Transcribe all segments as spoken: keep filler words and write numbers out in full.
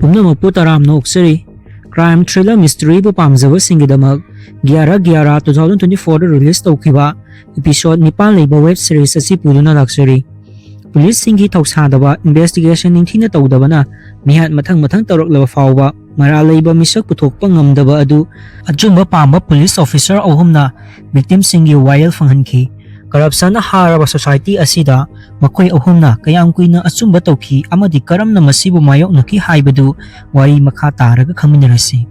ꯄꯨꯝꯅꯃꯛꯄꯨ ꯇꯔꯥꯝꯅ ꯑꯣꯛꯆꯔꯤ꯫ Crime thriller mysteryꯕꯨ ꯄꯥꯝꯖꯕꯁꯤꯡꯒꯤꯗꯃꯛ ꯒ꯭ꯌꯥꯔꯥ ꯒ꯭ꯌꯥꯔꯥ two thousand twenty fourꯗ release ꯇꯧꯈꯤꯕ episode ꯅꯤꯄꯥꯟ ꯂꯩꯕ web series ꯑꯁꯤ ꯄꯨꯗꯨꯅ ꯂꯥꯛꯆꯔꯤ꯫ ꯄꯨꯂꯤꯁꯁꯤꯡꯒꯤ ꯊꯧꯁꯥꯗꯕ investigation ꯅꯤꯡꯊꯤꯅ ꯇꯧꯗꯕꯅ ꯃꯤꯍꯥꯠ ꯃꯊꯪ ꯃꯊꯪ ꯇꯧꯔꯛꯂꯕ ꯐꯥꯎꯕ ꯃꯔꯥꯜ ꯂꯩꯕ ꯃꯤꯁꯛ ꯄꯨꯊꯣꯛꯄ ꯉꯝꯗꯕ ꯑꯗꯨ ꯑꯆꯨꯝꯕ ꯄꯥꯝꯕ ꯄꯨꯂꯤꯁ officer ꯑꯍꯨꯝꯅ victimꯁꯤꯡꯒꯤ ꯋꯥꯌꯦꯜ ꯐꯪꯍꯟꯈꯤ꯫ Corruptionꯅ ꯍꯥꯔꯕ society ꯑꯁꯤꯗ ꯃꯈꯣꯏ ꯑꯍꯨꯝꯅ ꯀꯌꯥꯝ ꯀꯨꯏꯅ ꯑꯆꯨꯝꯕ ꯇꯧꯈꯤ ꯑꯃꯗꯤ ꯀꯔꯝꯅ ꯃꯁꯤꯕꯨ ꯃꯥꯌꯣꯛꯅꯈꯤ ꯍꯥꯏꯕꯗꯨ ꯋꯥꯔꯤ ꯃꯈꯥ ꯇꯥꯔꯒ ꯈꯪꯃꯤꯟꯅꯔꯁꯤ꯫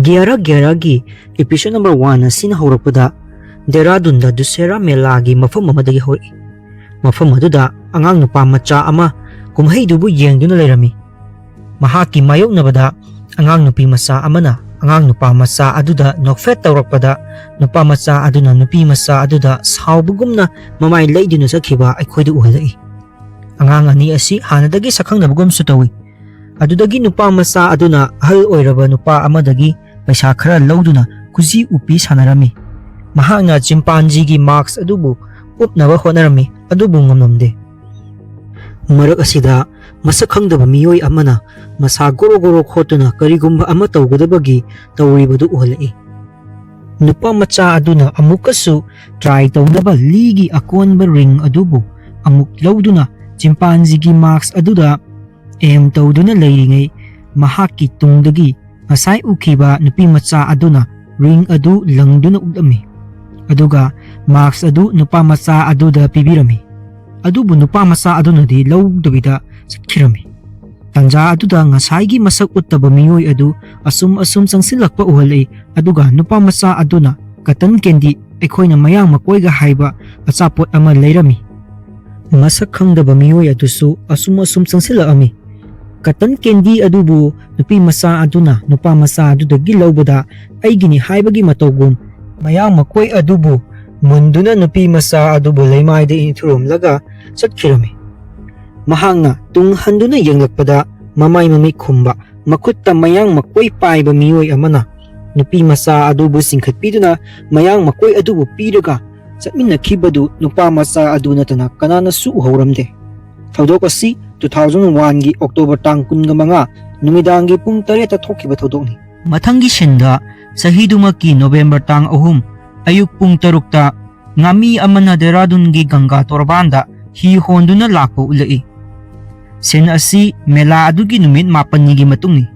ꯒ꯭ꯌꯥꯔꯥ ꯒ꯭ꯌꯥꯔꯥꯒꯤ episode number one ꯑꯁꯤꯅ ꯍꯧꯔꯛꯄꯗ ꯗꯦꯔꯥꯗꯨꯟꯗ ꯗꯨꯁꯦꯔꯥ ꯃꯦꯂꯥꯒꯤ ꯃꯐꯝ ꯑꯃꯗꯒꯤ ꯍꯧꯔꯛꯏ꯫ ꯃꯐꯝ ꯑꯗꯨꯗ ꯑꯉꯥꯡ ꯅꯨꯄꯥ ꯃꯆꯥ ꯑꯃ ꯀꯨꯝꯍꯩꯗꯨꯕꯨ ꯌꯦꯡꯗꯨꯅ ꯂꯩꯔꯝꯃꯤ꯫ ꯃꯍꯥꯛꯀꯤ ꯃꯥꯌꯣꯛꯅꯕꯗ ꯑꯉꯥꯡ ꯅꯨꯄꯤ ꯃꯆꯥ ꯑꯃꯅ ꯑꯉꯥꯡ ꯅꯨꯄꯥ ꯃꯆꯥ ꯑꯗꯨꯗ ꯅꯣꯛꯐꯦꯠ ꯇꯧꯔꯛꯄꯗ, ꯅꯨꯄꯥ ꯃꯆꯥ ꯑꯗꯨꯅ ꯅꯨꯄꯤ ꯃꯆꯥ ꯑꯗꯨꯗ ꯁꯥꯎꯕꯒꯨꯝꯅ ꯃꯃꯥꯏ ꯂꯩꯗꯨꯅ ꯆꯠꯈꯤꯕ ꯑꯩꯈꯣꯏꯗ ꯎꯍꯜꯂꯛꯏ꯫ ꯑꯉꯥꯡ ꯑꯅꯤ ꯑꯁꯤ ꯍꯥꯟꯅꯗꯒꯤ ꯁꯛꯈꯪꯅꯕꯒꯨꯝꯁꯨ ꯇꯧꯏ꯫ ꯑꯗꯨꯗꯒꯤ ꯅꯨꯄꯥ ꯃꯆꯥ ꯑꯗꯨꯅ ꯑꯍꯜ ꯑꯣꯏꯔꯕ ꯅꯨꯄꯥ ꯑꯃꯗꯒꯤ ꯄꯩꯁꯥ ꯈꯔ ꯂꯧꯗꯨꯅ ꯈꯨꯖꯤ ꯎꯞꯄꯤ ꯁꯥꯟꯅꯔꯝꯃꯤ꯫ ꯃꯍꯥꯛꯅ chimpanzeeꯒꯤ mask ꯑꯗꯨꯕꯨ ꯎꯞꯅꯕ ꯍꯣꯠꯅꯔꯝꯃꯤ, ꯑꯗꯨꯕꯨ ꯉꯝꯂꯝꯗꯦ꯫ ꯃꯔꯛ ꯑꯁꯤꯗ ꯃꯁꯛ ꯈꯪꯗꯕ ꯃꯤꯑꯣꯏ ꯑꯃꯅ ꯃꯁꯥ ꯒꯣꯔꯣ ꯒꯣꯔꯣ ꯈꯣꯠꯇꯨꯅ ꯀꯔꯤꯒꯨꯝꯕ ꯑꯃ ꯇꯧꯒꯗꯕꯒꯤ ꯇꯧꯔꯤꯕꯗꯨ ꯎꯍꯜꯂꯛꯏ꯫ ꯅꯨꯄꯥ ꯃꯆꯥ ꯑꯗꯨꯅ ꯑꯃꯨꯛꯀꯁꯨ try ꯇꯧꯅꯕ ꯂꯤꯒꯤ ꯑꯀꯣꯟꯕ ring ꯑꯗꯨꯕꯨ ꯑꯃꯨꯛ ꯂꯧꯗꯨꯅ chimpanzeeꯒꯤ mask ꯑꯗꯨꯗ aim ꯇꯧꯗꯨꯅ ꯂꯩꯔꯤꯉꯩ, ꯃꯍꯥꯛꯀꯤ ꯇꯨꯡꯗꯒꯤ ꯉꯁꯥꯏ ꯎꯈꯤꯕ ꯅꯨꯄꯤ ꯃꯆꯥ ꯑꯗꯨꯅ ring ꯑꯗꯨ ꯂꯪꯗꯨꯅ ꯎꯠꯂꯝꯃꯤ, ꯑꯗꯨꯒ mask ꯑꯗꯨ ꯅꯨꯄꯥ ꯃꯆꯥ ꯑꯗꯨꯗ ꯄꯤꯕꯤꯔꯝꯃꯤ꯫ ꯑꯗꯨꯕꯨ ꯅꯨꯄꯥ ꯃꯆꯥ ꯑꯗꯨꯅꯗꯤ ꯂꯧꯗꯕꯤꯗ ꯆꯠꯈꯤꯔꯝꯃꯤ꯫ ꯇꯥꯟꯖꯥ ꯑꯗꯨꯗ ꯉꯁꯥꯏꯒꯤ ꯃꯁꯛ ꯎꯠꯇꯕ ꯃꯤꯑꯣꯏ ꯑꯗꯨ ꯑꯁꯨꯝ ꯑꯁꯨꯝ ꯆꯪꯁꯤꯜꯂꯛꯄ ꯎꯍꯜꯂꯛꯏ, ꯑꯗꯨꯒ ꯅꯨꯄꯥ ꯃꯆꯥ ꯑꯗꯨꯅ cotton candy, ꯑꯩꯈꯣꯏꯅ ꯃꯌꯥꯡ ꯃꯀꯣꯏꯒ ꯍꯥꯏꯕ ꯑꯆꯥꯄꯣꯠ ꯑꯃ ꯂꯩꯔꯝꯃꯤ꯫ ꯃꯁꯛ ꯈꯪꯗꯕ ꯃꯤꯑꯣꯏ ꯑꯗꯨꯁꯨ ꯑꯁꯨꯝ ꯑꯁꯨꯝ ꯆꯪꯁꯤꯜꯂꯛꯑꯝꯃꯤ꯫ Cotton candy ꯑꯗꯨꯕꯨ ꯅꯨꯄꯤ ꯃꯆꯥ ꯑꯗꯨꯅ ꯅꯨꯄꯥ ꯃꯆꯥ ꯑꯗꯨꯗꯒꯤ ꯂꯧꯕꯗ ꯑꯩꯒꯤꯅꯤ ꯍꯥꯏꯕꯒꯤ ꯃꯇꯧꯒꯨꯝ ꯃꯌꯥꯡ ꯃꯀꯣꯏ ꯑꯗꯨꯕꯨ ꯃꯨꯟꯗꯨꯅ ꯅꯨꯄꯤ ꯃꯆꯥ ꯑꯗꯨꯕꯨ ꯂꯩꯃꯥꯏꯗ ꯏꯟꯊꯨꯔꯝꯂꯒ ꯆꯠꯈꯤꯔꯝꯃꯤ꯫ ꯃꯍꯥꯛꯅ ꯇꯨꯡ ꯍꯟꯗꯨꯅ ꯌꯦꯡꯂꯛꯄꯗ ꯃꯃꯥꯏ ꯃꯃꯤꯠ ꯈꯨꯝꯕ, ꯃꯈꯨꯠꯇ ꯃꯌꯥꯡ ꯃꯀꯣꯏ ꯄꯥꯏꯕ ꯃꯤꯑꯣꯏ ꯑꯃꯅ ꯅꯨꯄꯤ ꯃꯆꯥ ꯑꯗꯨꯕꯨ ꯆꯤꯡꯈꯠꯄꯤꯗꯨꯅ ꯃꯌꯥꯡ ꯃꯀꯣꯏ ꯑꯗꯨꯕꯨ ꯄꯤꯔꯒ ꯆꯠꯃꯤꯟꯅꯈꯤꯕꯗꯨ ꯅꯨꯄꯥ ꯃꯆꯥ ꯑꯗꯨ ꯅꯠꯇꯅ ꯀꯅꯥꯅꯁꯨ ꯎꯍꯧꯔꯝꯗꯦ꯫ ꯊꯧꯗꯣꯛ ꯑꯁꯤ two thousand oneꯒꯤ October ꯇꯥꯡ ꯀꯨꯟꯒ ꯃꯉꯥ, ꯅꯨꯃꯤꯗꯥꯡꯒꯤ ꯄꯨꯡ ꯇꯔꯦꯠꯇ ꯊꯣꯛꯈꯤꯕ ꯊꯧꯗꯣꯛꯅꯤ꯫ ꯃꯊꯪꯒꯤ ꯁꯤꯟꯗ ꯆꯍꯤꯗꯨꯃꯛꯀꯤ ꯅꯣꯕꯦꯝꯕꯔ ꯇꯥꯡ ꯑꯍꯨꯝ ꯑꯌꯨꯛ ꯄꯨꯡ ꯇꯔꯨꯛꯇ ꯉꯥꯃꯤ ꯑꯃꯅ ꯗꯦꯔꯥꯗꯨꯟꯒꯤ ꯒꯪꯒꯥ ꯇꯣꯔꯕꯥꯟꯗ ꯍꯤ ꯍꯣꯟꯗꯨꯅ ꯂꯥꯛꯄ ꯎꯠꯂꯛꯏ꯫ ꯁꯤꯟ ꯑꯁꯤ ꯃꯦꯂꯥ ꯑꯗꯨꯒꯤ ꯅꯨꯃꯤꯠ ꯃꯥꯄꯟꯅꯤꯒꯤ ꯃꯇꯨꯡꯅꯤ꯫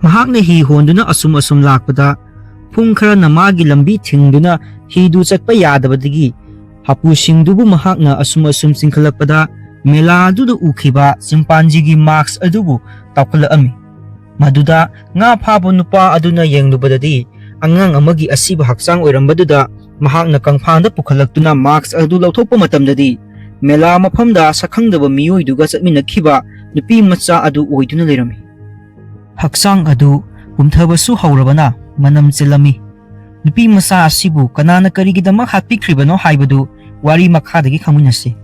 ꯃꯍꯥꯛꯅ ꯍꯤ ꯍꯣꯟꯗꯨꯅ ꯑꯁꯨꯝ ꯑꯁꯨꯝ ꯂꯥꯛꯄꯗ ꯄꯨꯡ ꯈꯔꯅ ꯃꯥꯒꯤ ꯂꯝꯕꯤ ꯊꯤꯡꯗꯨꯅ ꯍꯤꯗꯨ ꯆꯠꯄ ꯌꯥꯗꯕꯗꯒꯤ ꯍꯥꯄꯨꯁꯤꯡꯗꯨꯕꯨ ꯃꯍꯥꯛꯅ ꯑꯁꯨꯝ ꯑꯁꯨꯝ ꯆꯤꯡꯈꯠꯂꯛꯄꯗ ꯃꯦꯂꯥ ꯑꯗꯨꯗ ꯎꯈꯤꯕ chimpanzeeꯒꯤ mask ꯑꯗꯨꯕꯨ ꯇꯥꯎꯈꯠꯂꯛꯑꯝꯃꯤ꯫ ꯃꯗꯨꯗ ꯉꯥ ꯐꯥꯕ ꯅꯨꯄꯥ ꯑꯗꯨꯅ ꯌꯦꯡꯂꯨꯕꯗꯗꯤ ꯑꯉꯥꯡ ꯑꯃꯒꯤ ꯑꯁꯤꯕ ꯍꯛꯆꯥꯡ ꯑꯣꯏꯔꯝꯕꯗꯨꯗ ꯃꯍꯥꯛꯅ ꯀꯪꯐꯥꯟꯗ ꯄꯨꯈꯠꯂꯛꯇꯨꯅ mask ꯑꯗꯨ ꯂꯧꯊꯣꯛꯄ ꯃꯇꯝꯗꯗꯤ ꯃꯦꯂꯥ ꯃꯐꯝꯗ ꯁꯛꯈꯪꯗꯕ ꯃꯤꯑꯣꯏꯗꯨꯒ ꯆꯠꯃꯤꯟꯅꯈꯤꯕ ꯅꯨꯄꯤ ꯃꯆꯥ ꯑꯗꯨ ꯑꯣꯏꯗꯨꯅ ꯂꯩꯔꯝꯃꯤ꯫ ꯍꯛꯆꯥꯡ ꯑꯗꯨ ꯄꯨꯝꯊꯕꯁꯨ ꯍꯧꯔꯕꯅ ꯃꯅꯝ ꯆꯦꯜꯂꯝꯃꯤ꯫ ꯅꯨꯄꯤ ꯃꯆꯥ ꯑꯁꯤꯕꯨ ꯀꯅꯥꯅ ꯀꯔꯤꯒꯤꯗꯃꯛ ꯍꯥꯠꯄꯤꯈ꯭ꯔꯤꯕꯅꯣ ꯍꯥꯏꯕꯗꯨ ꯋꯥꯔꯤ ꯃꯈꯥꯗꯒꯤ ꯈꯪꯃꯤꯟꯅꯁꯤ꯫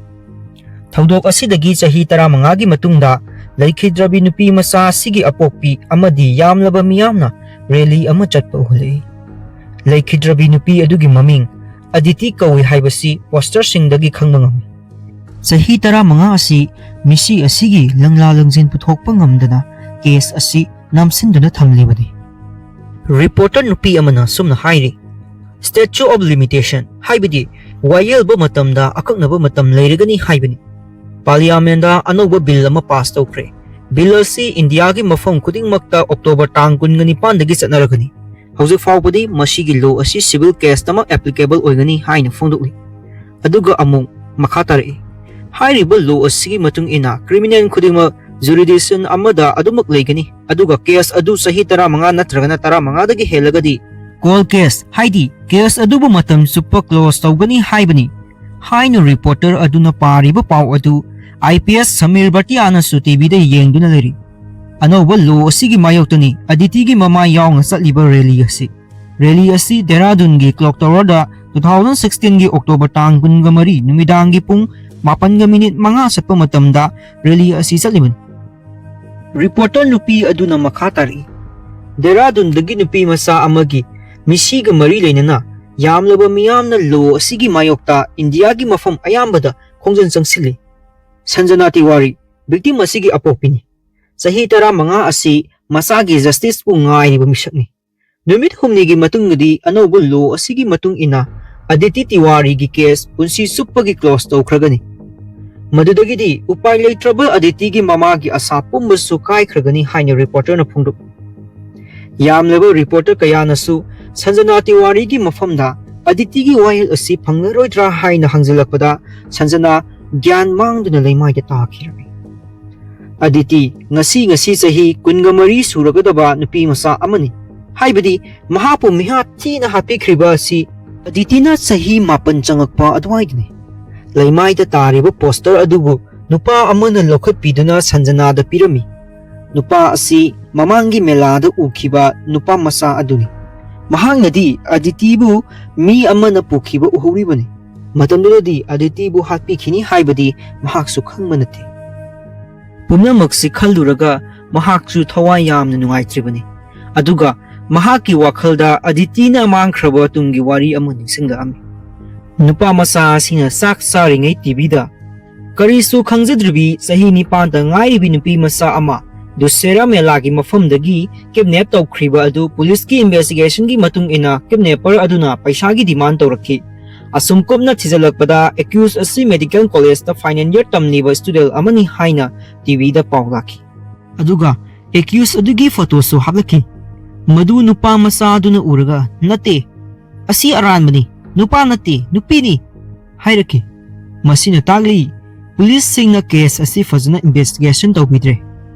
ꯊꯧꯗꯣꯛ ꯑꯁꯤꯗꯒꯤ ꯆꯍꯤ ꯇꯔꯥꯃꯉꯥꯒꯤ ꯃꯇꯨꯡꯗ ꯂꯩꯈꯤꯗ꯭ꯔꯕꯤ ꯅꯨꯄꯤ ꯃꯆꯥ ꯑꯁꯤꯒꯤ ꯑꯄꯣꯛꯄꯤ ꯑꯃꯗꯤ ꯌꯥꯝꯂꯕ ꯃꯤꯌꯥꯝꯅ rally ꯑꯃ ꯆꯠꯄ ꯎꯍꯜꯂꯛꯏ꯫ ꯂꯩꯈꯤꯗ꯭ꯔꯕꯤ ꯅꯨꯄꯤ ꯑꯗꯨꯒꯤ ꯃꯃꯤꯡ ꯑꯗꯤꯇꯤ ꯀꯧꯏ ꯍꯥꯏꯕꯁꯤ posterꯁꯤꯡꯗꯒꯤ ꯈꯪꯕ ꯉꯝꯃꯤ꯫ ꯆꯍꯤ ꯇꯔꯥꯃꯉꯥ ꯑꯁꯤ ꯃꯤꯁꯤ ꯑꯁꯤꯒꯤ ꯂꯪꯂꯥ ꯂꯪꯖꯦꯟ ꯄꯨꯊꯣꯛꯄ ꯉꯝꯗꯅ case ꯑꯁꯤ ꯅꯝꯁꯤꯟꯗꯨꯅ ꯊꯝꯂꯤꯕꯅꯤ꯫ Reporter ꯅꯨꯄꯤ ꯑꯃꯅ ꯁꯨꯝꯅ ꯍꯥꯏꯔꯤ, Statute of Limitation ꯍꯥꯏꯕꯗꯤ ꯋꯥꯌꯦꯜꯕ ꯃꯇꯝꯗ ꯑꯀꯛꯅꯕ ꯃꯇꯝ ꯂꯩꯔꯒꯅꯤ ꯍꯥꯏꯕꯅꯤ꯫ Parliamentꯗ ꯑꯅꯧꯕ bill ꯑꯃ pass ꯇꯧꯈ꯭ꯔꯦ꯫ Bill ꯑꯁꯤ ꯏꯟꯗꯤꯌꯥꯒꯤ ꯃꯐꯝ ꯈꯨꯗꯤꯡꯃꯛꯇ October ꯇꯥꯡ ꯀꯨꯟꯒ ꯅꯤꯄꯥꯟꯗꯒꯤ ꯆꯠꯅꯔꯒꯅꯤ꯫ ꯍꯧꯖꯤꯛ ꯐꯥꯎꯕꯗꯤ ꯃꯁꯤꯒꯤ law ꯑꯁꯤ civil caseꯇꯃꯛ applicable ꯑꯣꯏꯒꯅꯤ ꯍꯥꯏꯅ ꯐꯣꯡꯗꯣꯛꯂꯤ꯫ ꯑꯗꯨꯒ ꯑꯃꯨꯛ ꯃꯈꯥ ꯇꯥꯔꯛꯏ, ꯍꯥꯏꯔꯤꯕ law ꯑꯁꯤꯒꯤ ꯃꯇꯨꯡ ꯏꯟꯅ criminal ꯈꯨꯗꯤꯡꯃꯛ jurisdiction ꯑꯃꯗ ꯑꯗꯨꯃꯛ ꯂꯩꯒꯅꯤ, ꯑꯗꯨꯒ case ꯑꯗꯨ ꯆꯍꯤ ꯇꯔꯥꯃꯉꯥ ꯅꯠꯇ꯭ꯔꯒꯅ ꯇꯔꯥꯃꯉꯥꯗꯒꯤ ꯍꯦꯜꯂꯒꯗꯤ cold case ꯍꯥꯏꯗꯤ case ꯑꯗꯨꯕꯨ ꯃꯇꯝ ꯆꯨꯞꯄ close ꯇꯧꯒꯅꯤ ꯍꯥꯏꯕꯅꯤ ꯍꯥꯏꯅ reporter ꯑꯗꯨꯅ ꯄꯥꯔꯤꯕ ꯄꯥꯎ ꯑꯗꯨ IPS ꯁꯃꯤꯔ ꯚꯇꯤꯌꯥꯅꯁꯨ TVꯗ ꯌꯦꯡꯗꯨꯅ ꯂꯩꯔꯤ꯫ ꯑꯅꯧꯕ law ꯑꯁꯤꯒꯤ ꯃꯥꯌꯣꯛꯇꯅꯤ ꯑꯗꯤꯇꯤꯒꯤ ꯃꯃꯥ ꯌꯥꯎꯅ ꯆꯠꯂꯤꯕ rally ꯑꯁꯤ꯫ Rally ꯑꯁꯤ ꯗꯦꯔꯥꯗꯨꯟꯒꯤ clock towerꯗ two thousand sixteenꯒꯤ October ꯇꯥꯡ ꯀꯨꯟꯒ ꯃꯔꯤ ꯅꯨꯃꯤꯗꯥꯡꯒꯤ ꯄꯨꯡ ꯃꯥꯄꯟꯒ minute ꯃꯉꯥ ꯆꯠꯄ ꯃꯇꯝꯗ rally ꯑꯁꯤ ꯆꯠꯂꯤꯕꯅꯤ꯫ Reporter ꯅꯨꯄꯤ ꯑꯗꯨꯅ ꯃꯈꯥ ꯇꯥꯔꯛꯏ, ꯗꯦꯔꯥꯗꯨꯟꯗꯒꯤ ꯅꯨꯄꯤ ꯃꯆꯥ ꯑꯃꯒꯤ ꯃꯤꯁꯤꯒ ꯃꯔꯤ ꯂꯩꯅꯅ ꯌꯥꯝꯂꯕ ꯃꯤꯌꯥꯝꯅ law ꯑꯁꯤꯒꯤ ꯃꯥꯌꯣꯛꯇ ꯏꯟꯗꯤꯌꯥꯒꯤ ꯃꯐꯝ ꯑꯌꯥꯝꯕꯗ ꯈꯣꯡꯖꯪ ꯆꯪꯁꯤꯜꯂꯤ꯫ ꯁꯟꯖꯅꯥ ꯇꯤꯋꯥꯔꯤ victim ꯑꯁꯤꯒꯤ ꯑꯄꯣꯛꯄꯤꯅꯤ꯫ ꯆꯍꯤ ꯇꯔꯥꯃꯉꯥ ꯑꯁꯤ ꯃꯆꯥꯒꯤ ꯖꯁꯇꯤꯁꯄꯨ ꯉꯥꯏꯔꯤꯕ ꯃꯤꯁꯛꯅꯤ꯫ ꯅꯨꯃꯤꯠ ꯍꯨꯝꯅꯤꯒꯤ ꯃꯇꯨꯡꯗꯗꯤ ꯑꯅꯧꯕ ꯂꯣ ꯑꯁꯤꯒꯤ ꯃꯇꯨꯡ ꯏꯟꯅ ꯑꯗꯤꯇꯤ ꯇꯤꯋꯥꯔꯤꯒꯤ ꯀꯦꯁ ꯄꯨꯟꯁꯤ ꯆꯨꯞꯄꯒꯤ ꯀ꯭ꯂꯣꯖ ꯇꯧꯈ꯭ꯔꯒꯅꯤ꯫ ꯃꯗꯨꯗꯒꯤꯗꯤ ꯎꯄꯥꯏ ꯂꯩꯇ꯭ꯔꯕ ꯑꯗꯤꯇꯤꯒꯤ ꯃꯃꯥꯒꯤ ꯑꯁꯥ ꯄꯨꯝꯕꯁꯨ ꯀꯥꯏꯈ꯭ꯔꯒꯅꯤ ꯍꯥꯏꯅ ꯔꯤꯄꯣꯔꯇꯔꯅ ꯐꯣꯡꯗꯣꯛꯏ꯫ ꯌꯥꯝꯂꯕ ꯔꯤꯄꯣꯔꯇꯔ ꯀꯌꯥꯅꯁꯨ ꯁꯟꯖꯅꯥ ꯇꯤꯋꯥꯔꯤꯒꯤ ꯃꯐꯝꯗ ꯑꯗꯤꯇꯤꯒꯤ ꯋꯥꯌꯦꯜ ꯑꯁꯤ ꯐꯪꯂꯔꯣꯏꯗ꯭ꯔꯥ ꯍꯥꯏꯅ ꯍꯪꯖꯤꯜꯂꯛꯄꯗ ꯁꯟꯖꯅꯥ ꯒ꯭ꯌꯥꯟ ꯃꯥꯡꯗꯨꯅ ꯂꯩꯃꯥꯏꯗ ꯇꯥꯈꯤꯔꯝꯃꯤ꯫ ꯑꯗꯤꯇꯤ ꯉꯁꯤ ꯉꯁꯤ ꯆꯍꯤ ꯀꯨꯟꯒ ꯃꯔꯤ ꯁꯨꯔꯒꯗꯕ ꯅꯨꯄꯤ ꯃꯆꯥ ꯑꯃꯅꯤ꯫ ꯍꯥꯏꯕꯗꯤ ꯃꯍꯥꯛꯄꯨ ꯃꯤꯍꯥꯠ ꯊꯤꯅ ꯍꯥꯠꯄꯤꯈ꯭ꯔꯤꯕ ꯑꯁꯤ ꯑꯗꯤꯇꯤꯅ ꯆꯍꯤ ꯃꯥꯄꯟ ꯆꯪꯉꯛꯄ ꯑꯗꯨꯋꯥꯏꯗꯅꯤ꯫ ꯂꯩꯃꯥꯏꯗ ꯇꯥꯔꯤꯕ ꯄꯣꯁꯇꯔ ꯑꯗꯨꯕꯨ ꯅꯨꯄꯥ ꯑꯃꯅ ꯂꯧꯈꯠꯄꯤꯗꯨꯅ ꯁꯟꯖꯅꯥꯗ ꯄꯤꯔꯝꯃꯤ꯫ ꯅꯨꯄꯥ ꯑꯁꯤ ꯃꯃꯥꯡꯒꯤ ꯃꯦꯂꯥꯗ ꯎꯈꯤꯕ ꯅꯨꯄꯥ ꯃꯆꯥ ꯑꯗꯨꯅꯤ꯫ ꯃꯍꯥꯛꯅꯗꯤ ꯑꯗꯤꯇꯤꯕꯨ ꯃꯤ ꯑꯃꯅ ꯄꯨꯈꯤꯕ ꯎꯍꯧꯔꯤꯕꯅꯤ꯫ ꯃꯇꯝꯗꯨꯗꯗꯤ ꯑꯗꯤꯇꯤꯕꯨ ꯍꯥꯠꯄꯤꯈꯤꯅꯤ ꯍꯥꯏꯕꯗꯤ ꯃꯍꯥꯛꯁꯨ ꯈꯪꯕ ꯅꯠꯇꯦ꯫ ꯄꯨꯝꯅꯃꯛꯁꯤ ꯈꯜꯂꯨꯔꯒ ꯃꯍꯥꯛꯁꯨ ꯊꯋꯥꯏ ꯌꯥꯝꯅ ꯅꯨꯡꯉꯥꯏꯇ꯭ꯔꯤꯕꯅꯤ꯫ ꯑꯗꯨꯒ ꯃꯍꯥꯛꯀꯤ ꯋꯥꯈꯜꯗ ꯑꯗꯤꯇꯤꯅ ꯃꯥꯡꯈ꯭ꯔꯕ ꯇꯨꯡꯒꯤ ꯋꯥꯔꯤ ꯑꯃ ꯅꯤꯡꯁꯤꯡꯂꯛꯑꯝꯃꯤ꯫ ꯅꯨꯄꯥ ꯃꯆꯥ ꯑꯁꯤꯅ ꯆꯥꯛ ꯆꯥꯔꯤꯉꯩ ꯇꯤꯚꯤꯗ ꯀꯔꯤꯁꯨ ꯈꯪꯖꯗ꯭ꯔꯤꯕꯤ ꯆꯍꯤ ꯅꯤꯄꯥꯟꯗ ꯉꯥꯏꯔꯤꯕꯤ ꯅꯨꯄꯤ ꯃꯆꯥ ꯑꯃ ꯗꯨꯁꯦꯔꯥ ꯃꯦꯂꯥꯒꯤ ꯃꯐꯝꯗꯒꯤ ꯀꯤꯗꯅꯦꯞ ꯇꯧꯈ꯭ꯔꯤꯕ ꯑꯗꯨ ꯄꯨꯂꯤꯁꯀꯤ ꯏꯟꯚꯦꯁꯇꯤꯒꯦꯁꯟꯒꯤ ꯃꯇꯨꯡ ꯏꯟꯅ ꯀꯤꯗꯅꯦꯄꯔ ꯑꯗꯨꯅ ꯄꯩꯁꯥꯒꯤ ꯗꯤꯃꯥꯟ ꯇꯧꯔꯛꯈꯤ꯫ ꯑꯁꯨꯝ ꯀꯨꯞꯅ ꯊꯤꯖꯤꯜꯂꯛꯄꯗ ꯑꯦꯀ꯭ꯌꯨꯁ ꯑꯁꯤ ꯃꯦꯗꯤꯀꯦꯜ ꯀꯣꯂꯦꯖꯇ ꯐꯥꯏꯅꯦꯜ ꯏꯌꯔ ꯇꯝꯂꯤꯕ ꯁ꯭ꯇꯨꯗꯦꯟ ꯑꯃꯅꯤ ꯍꯥꯏꯅ ꯇꯤꯚꯤꯗ ꯄꯥꯎ ꯂꯥꯛꯈꯤ꯫ ꯑꯗꯨꯒ ꯑꯦꯀ꯭ꯌꯨꯁ ꯑꯗꯨꯒꯤ ꯐꯣꯇꯣꯁꯨ ꯍꯥꯞꯂꯛꯈꯤ꯫ ꯃꯗꯨ ꯅꯨꯄꯥ ꯃꯆꯥ ꯑꯗꯨꯅ ꯎꯔꯒ, "ꯅꯠꯇꯦ, ꯑꯁꯤ ꯑꯔꯥꯟꯕꯅꯤ, ꯅꯨꯄꯥ ꯅꯠꯇꯦ, ꯅꯨꯄꯤꯅꯤ" ꯍꯥꯏꯔꯛꯈꯤ꯫ ꯃꯁꯤꯅ ꯇꯥꯛꯂꯤ, ꯄꯨꯂꯤꯁꯁꯤꯡꯅ ꯀꯦꯁ ꯑꯁꯤ ꯐꯖꯅ ꯏꯟꯚꯦꯁꯇꯤꯒꯦꯁꯟ ꯇꯧꯕꯤꯗ꯭ꯔꯦ꯫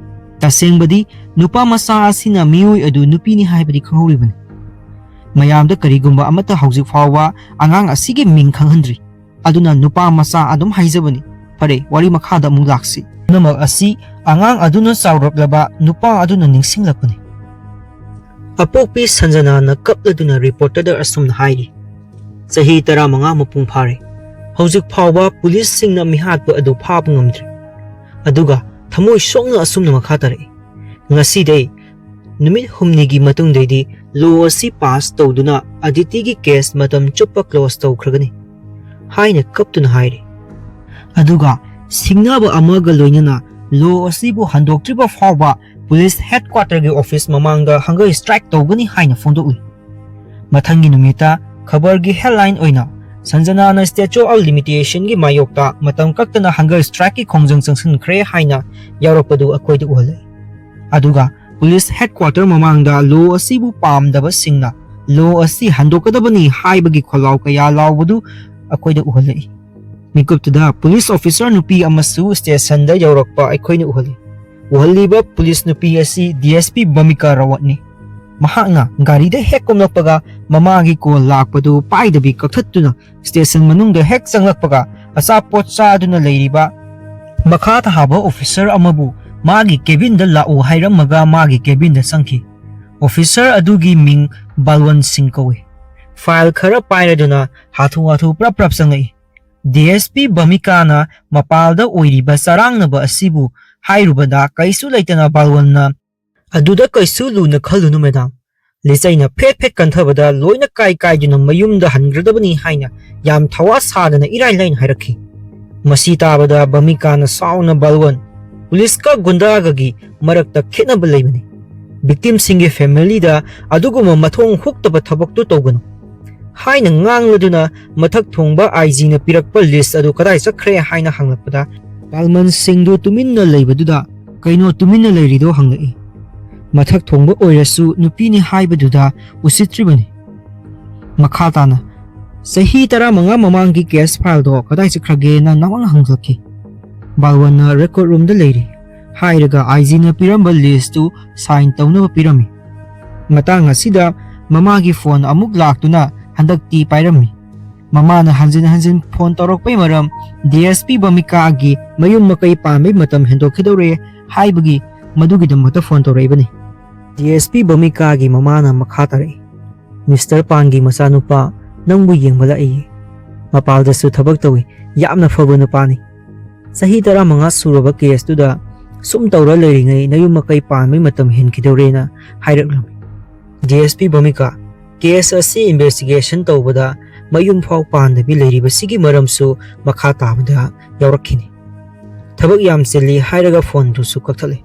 ꯇꯁꯦꯡꯕꯗꯤ ꯅꯨꯄꯥ ꯃꯆꯥ ꯑꯁꯤꯅ ꯃꯤꯑꯣꯏ ꯑꯗꯨ ꯅꯨꯄꯤꯅꯤ ꯍꯥꯏꯕꯗꯤ ꯈꯪꯍꯧꯔꯤꯕꯅꯤ꯫ ꯃꯌꯥꯝꯗ ꯀꯔꯤꯒꯨꯝꯕ ꯑꯃꯠꯇ ꯍꯧꯖꯤꯛ ꯐꯥꯎꯕ ꯑꯉꯥꯡ ꯑꯁꯤꯒꯤ ꯃꯤꯡ ꯈꯪꯍꯟꯗ꯭ꯔꯤ꯫ ꯑꯗꯨꯅ ꯅꯨꯄꯥ ꯃꯆꯥ ꯑꯗꯨꯝ ꯍꯥꯏꯖꯕꯅꯤ꯫ ꯐꯔꯦ, ꯋꯥꯔꯤ ꯃꯈꯥꯗ ꯑꯃꯨꯛ ꯂꯥꯛꯁꯤ꯫ ꯄꯨꯝꯅꯃꯛ ꯑꯁꯤ ꯑꯉꯥꯡ ꯑꯗꯨꯅ ꯆꯥꯎꯔꯛꯂꯕ ꯅꯨꯄꯥ ꯑꯗꯨꯅ ꯅꯤꯡꯁꯤꯡꯂꯛꯄꯅꯤ꯫ ꯑꯄꯣꯛꯄꯤ ꯁꯟꯖꯅꯥꯅ ꯀꯞꯂꯗꯨꯅ ꯔꯤꯄꯣꯔꯇꯔꯗ ꯑꯁꯨꯝꯅ ꯍꯥꯏꯔꯤ, "ꯆꯍꯤ ꯇꯔꯥꯃꯉꯥ ꯃꯄꯨꯡ ꯐꯥꯔꯦ꯫ ꯍꯧꯖꯤꯛ ꯐꯥꯎꯕ ꯄꯨꯂꯤꯁꯁꯤꯡꯅ ꯃꯤꯍꯥꯠꯄ ꯑꯗꯨ ꯐꯥꯕ ꯉꯝꯗ꯭ꯔꯤ꯫" ꯑꯗꯨꯒ ꯊꯃꯣꯏ ꯁꯣꯛꯅ ꯑꯁꯨꯝꯅ ꯃꯈꯥ ꯇꯥꯔꯛꯏ, "ꯉꯁꯤꯗꯩ ꯅꯨꯃꯤꯠ ꯍꯨꯝꯅꯤꯒꯤ ꯃꯇꯨꯡꯗꯩꯗꯤ ꯂꯣ ꯑꯁꯤ ꯄꯥꯁ ꯇꯧꯗꯨꯅ ꯑꯗꯤꯇꯤꯒꯤ ꯀꯦꯁ ꯃꯇꯝ ꯆꯨꯞꯄ ꯀ꯭ꯂꯣꯖ ꯇꯧꯈ꯭ꯔꯒꯅꯤ" ꯍꯥꯏꯅ ꯀꯞꯇꯨꯅ ꯍꯥꯏꯔꯤ꯫ ꯑꯗꯨꯒ ꯁꯤꯡꯅꯕ ꯑꯃꯒ ꯂꯣꯏꯅꯅ ꯂꯣ ꯑꯁꯤꯕꯨ ꯍꯟꯗꯣꯛꯇ꯭ꯔꯤꯕ ꯐꯥꯎꯕ ꯄꯨꯂꯤꯁ ꯍꯦꯗꯀ꯭ꯋꯥꯇꯔꯒꯤ ꯑꯣꯐꯤꯁ ꯃꯃꯥꯡꯗ ꯍꯪꯒꯔ ꯁ꯭ꯇ꯭ꯔꯥꯏꯛ ꯇꯧꯒꯅꯤ ꯍꯥꯏꯅ ꯐꯣꯡꯗꯣꯛꯂꯤ꯫ ꯃꯊꯪꯒꯤ ꯅꯨꯃꯤꯠꯇ ꯈꯕꯔꯒꯤ ꯍꯦꯗꯂꯥꯏꯟ ꯑꯣꯏꯅ "ꯁꯟꯖꯅꯥꯅ ꯁ꯭ꯇꯦꯆꯨ ꯑꯣꯐ ꯂꯤꯃꯤꯇꯦꯁꯟꯒꯤ ꯃꯥꯌꯣꯛꯇ ꯃꯇꯝ ꯀꯛꯇꯅ ꯍꯪꯒꯔ ꯁ꯭ꯇ꯭ꯔꯥꯏꯛꯀꯤ ꯈꯣꯡꯖꯪ ꯆꯪꯁꯤꯟꯈ꯭ꯔꯦ" ꯍꯥꯏꯅ ꯌꯥꯎꯔꯛꯄꯗꯨ ꯑꯩꯈꯣꯏꯗ ꯎꯍꯜꯂꯤ꯫ ꯑꯗꯨꯒ ꯄꯨꯂꯤꯁ ꯍꯦꯗꯀ꯭ꯋꯥꯇꯔ ꯃꯃꯥꯡꯗ ꯂꯣ ꯑꯁꯤꯕꯨ ꯄꯥꯝꯗꯕꯁꯤꯡꯅ "ꯂꯣ ꯑꯁꯤ ꯍꯟꯗꯣꯛꯀꯗꯕꯅꯤ" ꯍꯥꯏꯕꯒꯤ ꯈꯣꯜꯂꯥꯎ ꯀꯌꯥ ꯂꯥꯎꯕꯗꯨ ꯑꯩꯈꯣꯏꯗ ꯎꯍꯜꯂꯛꯏ꯫ ꯃꯤꯀꯨꯞꯇꯨꯗ ꯄꯨꯂꯤꯁ ꯑꯣꯐꯤꯁꯔ ꯅꯨꯄꯤ ꯑꯃꯁꯨ ꯁ꯭ꯇꯦꯁꯟꯗ ꯌꯧꯔꯛꯄ ꯑꯩꯈꯣꯏꯅ ꯎꯍꯜꯂꯤ꯫ ꯎꯍꯜꯂꯤꯕ ꯄꯨꯂꯤꯁ ꯅꯨꯄꯤ ꯑꯁꯤ ꯗꯤ ꯑꯦꯁ ꯄꯤ ꯕꯃꯤꯀꯥ ꯔꯥꯋꯠꯅꯤ꯫ ꯃꯍꯥꯛꯅ ꯒꯥꯔꯤꯗ ꯍꯦꯛ ꯀꯨꯝꯂꯛꯄꯒ ꯃꯃꯥꯒꯤ ꯀꯣꯜ ꯂꯥꯛꯄꯗꯨ ꯄꯥꯏꯗꯕꯤ ꯀꯛꯊꯠꯇꯨꯅ ꯁ꯭ꯇꯦꯁꯟ ꯃꯅꯨꯡꯗ ꯍꯦꯛ ꯆꯪꯂꯛꯄꯒ ꯑꯆꯥꯄꯣꯠ ꯆꯥꯗꯨꯅ ꯂꯩꯔꯤꯕ ꯃꯈꯥ ꯊꯥꯕ ꯑꯣꯐꯤꯁꯔ ꯑꯃꯕꯨ ꯃꯥꯒꯤ ꯀꯦꯕꯤꯟꯗ ꯂꯥꯛꯎ ꯍꯥꯏꯔꯝꯃꯒ ꯃꯥꯒꯤ ꯀꯦꯕꯤꯟꯗ ꯆꯪꯈꯤ꯫ ꯑꯣꯐꯤꯁꯔ ꯑꯗꯨꯒꯤ ꯃꯤꯡ ꯕꯥꯜꯋꯟ ꯁꯤꯡ ꯀꯧꯏ꯫ ꯐꯥꯏꯜ ꯈꯔ ꯄꯥꯏꯔꯗꯨꯅ ꯍꯥꯊꯨ ꯍꯥꯊꯨ ꯄ꯭ꯔꯞ ꯄ꯭ꯔꯞ ꯆꯪꯂꯛꯏ꯫ ꯗꯤ ꯑꯦꯁ ꯄꯤ ꯕꯃꯤꯀꯥꯅ ꯃꯄꯥꯜꯗ ꯑꯣꯏꯔꯤꯕ ꯆꯔꯥꯡꯅꯕ ꯑꯁꯤꯕꯨ ꯍꯥꯏꯔꯨꯕꯗ ꯀꯩꯁꯨ ꯂꯩꯇꯅ ꯕꯥꯜꯋꯟꯅ, "ꯑꯗꯨꯗ ꯀꯩꯁꯨ ꯂꯨꯅ ꯈꯜꯂꯨꯅꯨ ꯃꯦꯗꯥꯝ, ꯂꯤꯆꯩꯅ ꯐꯦꯠ ꯐꯦꯠ ꯀꯟꯊꯕꯗ ꯂꯣꯏꯅ ꯀꯥꯏ ꯀꯥꯏꯗꯨꯅ ꯃꯌꯨꯝꯗ ꯍꯟꯈ꯭ꯔꯗꯕꯅꯤ" ꯍꯥꯏꯅ ꯌꯥꯝ ꯊꯋꯥ ꯁꯥꯗꯅ ꯏꯔꯥꯏ ꯂꯥꯏꯅ ꯍꯥꯏꯔꯛꯈꯤ꯫ ꯃꯁꯤ ꯇꯥꯕꯗ ꯕꯃꯤꯀꯥꯅ ꯁꯥꯎꯅ, "ꯕꯥꯜꯋꯟ, ꯄꯨꯂꯤꯁꯀ ꯒꯨꯟꯗꯥꯒꯒꯤ ꯃꯔꯛꯇ ꯈꯦꯠꯅꯕ ꯂꯩꯕꯅꯤ꯫ ꯚꯤꯛꯇꯤꯝꯁꯤꯡꯒꯤ ꯐꯦꯃꯤꯂꯤꯗ ꯑꯗꯨꯒꯨꯝꯕ ꯃꯊꯣꯡ ꯍꯨꯛꯇꯕ ꯊꯕꯛꯇꯨ ꯇꯧꯒꯅꯨ" ꯍꯥꯏꯅ ꯉꯥꯡꯂꯗꯨꯅ ꯃꯊꯛ ꯊꯣꯡꯕ ꯑꯥꯏ ꯖꯤꯅ ꯄꯤꯔꯛꯄ ꯂꯤꯁ ꯑꯗꯨ ꯀꯗꯥꯏ ꯆꯠꯈ꯭ꯔꯦ ꯍꯥꯏꯅ ꯍꯪꯂꯛꯄꯗ, ꯕꯥꯜꯋꯟ ꯁꯤꯡꯗꯨ ꯇꯨꯃꯤꯟꯅ ꯂꯩꯕꯗꯨꯗ "ꯀꯩꯅꯣ ꯇꯨꯃꯤꯟꯅ ꯂꯩꯔꯤꯗꯣ?" ꯍꯪꯂꯛꯏ꯫ ꯃꯊꯛ ꯊꯣꯡꯕ ꯑꯣꯏꯔꯁꯨ ꯅꯨꯄꯤꯅꯤ ꯍꯥꯏꯕꯗꯨꯗ ꯎꯁꯤꯠꯇ꯭ꯔꯤꯕꯅꯤ꯫ ꯃꯈꯥ ꯇꯥꯅ, "ꯆꯍꯤ ꯇꯔꯥꯃꯉꯥ ꯃꯃꯥꯡꯒꯤ ꯀꯦꯁ ꯐꯥꯏꯜꯗꯣ ꯀꯗꯥꯏ ꯆꯠꯈ꯭ꯔꯒꯦꯅ ꯅꯋꯥꯅ ꯍꯪꯂꯛꯈꯤ꯫ ꯕꯥꯜꯋꯟꯅ ꯔꯦꯀꯣꯔꯗ ꯔꯨꯝꯗ ꯂꯩꯔꯤ" ꯍꯥꯏꯔꯒ ꯑꯥꯏ ꯖꯤꯅ ꯄꯤꯔꯝꯕ ꯂꯤꯁꯇꯨ ꯁꯥꯏꯟ ꯇꯧꯅꯕ ꯄꯤꯔꯝꯃꯤ꯫ ꯃꯇꯥꯡ ꯑꯁꯤꯗ ꯃꯃꯥꯒꯤ ꯐꯣꯟ ꯑꯃꯨꯛ ꯂꯥꯛꯇꯨꯅ ꯍꯟꯗꯛꯇꯤ ꯄꯥꯏꯔꯝꯃꯤ꯫ ꯃꯃꯥꯅ ꯍꯟꯖꯤꯟ ꯍꯟꯖꯤꯟ ꯐꯣꯟ ꯇꯧꯔꯛꯄꯩ ꯃꯔꯝ ꯗꯤ ꯑꯦꯁ ꯄꯤ ꯕꯃꯤꯀꯥꯒꯤ ꯃꯌꯨꯝ ꯃꯀꯩ ꯄꯥꯟꯕꯩ ꯃꯇꯝ ꯍꯦꯟꯗꯣꯛꯈꯤꯗꯧꯔꯦ ꯍꯥꯏꯕꯒꯤ, ꯃꯗꯨꯒꯤꯗꯃꯛꯇ ꯐꯣꯟ ꯇꯧꯔꯛꯏꯕꯅꯤ꯫ ꯗꯤ ꯑꯦꯁ ꯄꯤ ꯕꯃꯤꯀꯥꯒꯤ ꯃꯃꯥꯅ ꯃꯈꯥ ꯇꯥꯔꯛꯏ, "ꯃꯤꯁꯇꯔ ꯄꯥꯟꯒꯤ ꯃꯆꯥꯅꯨꯄꯥ ꯅꯪꯕꯨ ꯌꯦꯡꯕ ꯂꯥꯛꯏ꯫ ꯃꯄꯥꯜꯗꯁꯨ ꯊꯕꯛ ꯇꯧꯏ꯫ ꯌꯥꯝꯅ ꯐꯕ ꯅꯨꯄꯥꯅꯤ꯫ ꯆꯍꯤ ꯇꯔꯥꯃꯉꯥ ꯁꯨꯔꯕ ꯀꯦꯁꯇꯨꯗ ꯁꯨꯝ ꯇꯧꯔ ꯂꯩꯔꯤꯉꯩ ꯅꯌꯨꯝ ꯃꯀꯩ ꯄꯥꯟꯕꯩ ꯃꯇꯝ ꯍꯦꯟꯈꯤꯗꯧꯔꯦꯅ" ꯍꯥꯏꯔꯛꯂꯝꯃꯤ꯫ ꯗꯤ ꯑꯦꯁ ꯄꯤ ꯕꯃꯤꯀꯥ, ꯀꯦꯁ ꯑꯁꯤ ꯏꯟꯚꯦꯁꯇꯤꯒꯦꯁꯟ ꯇꯧꯕꯗ ꯃꯌꯨꯝ ꯐꯥꯎ ꯄꯥꯟꯗꯕꯤ ꯂꯩꯔꯤꯕꯁꯤꯒꯤ ꯃꯔꯝꯁꯨ ꯃꯈꯥ ꯇꯥꯕꯗ ꯌꯥꯎꯔꯛꯈꯤꯅꯤ꯫ ꯊꯕꯛ ꯌꯥꯝ ꯆꯤꯜꯂꯤ ꯍꯥꯏꯔꯒ ꯐꯣꯟꯗꯨꯁꯨ ꯀꯛꯊꯠꯂꯤ꯫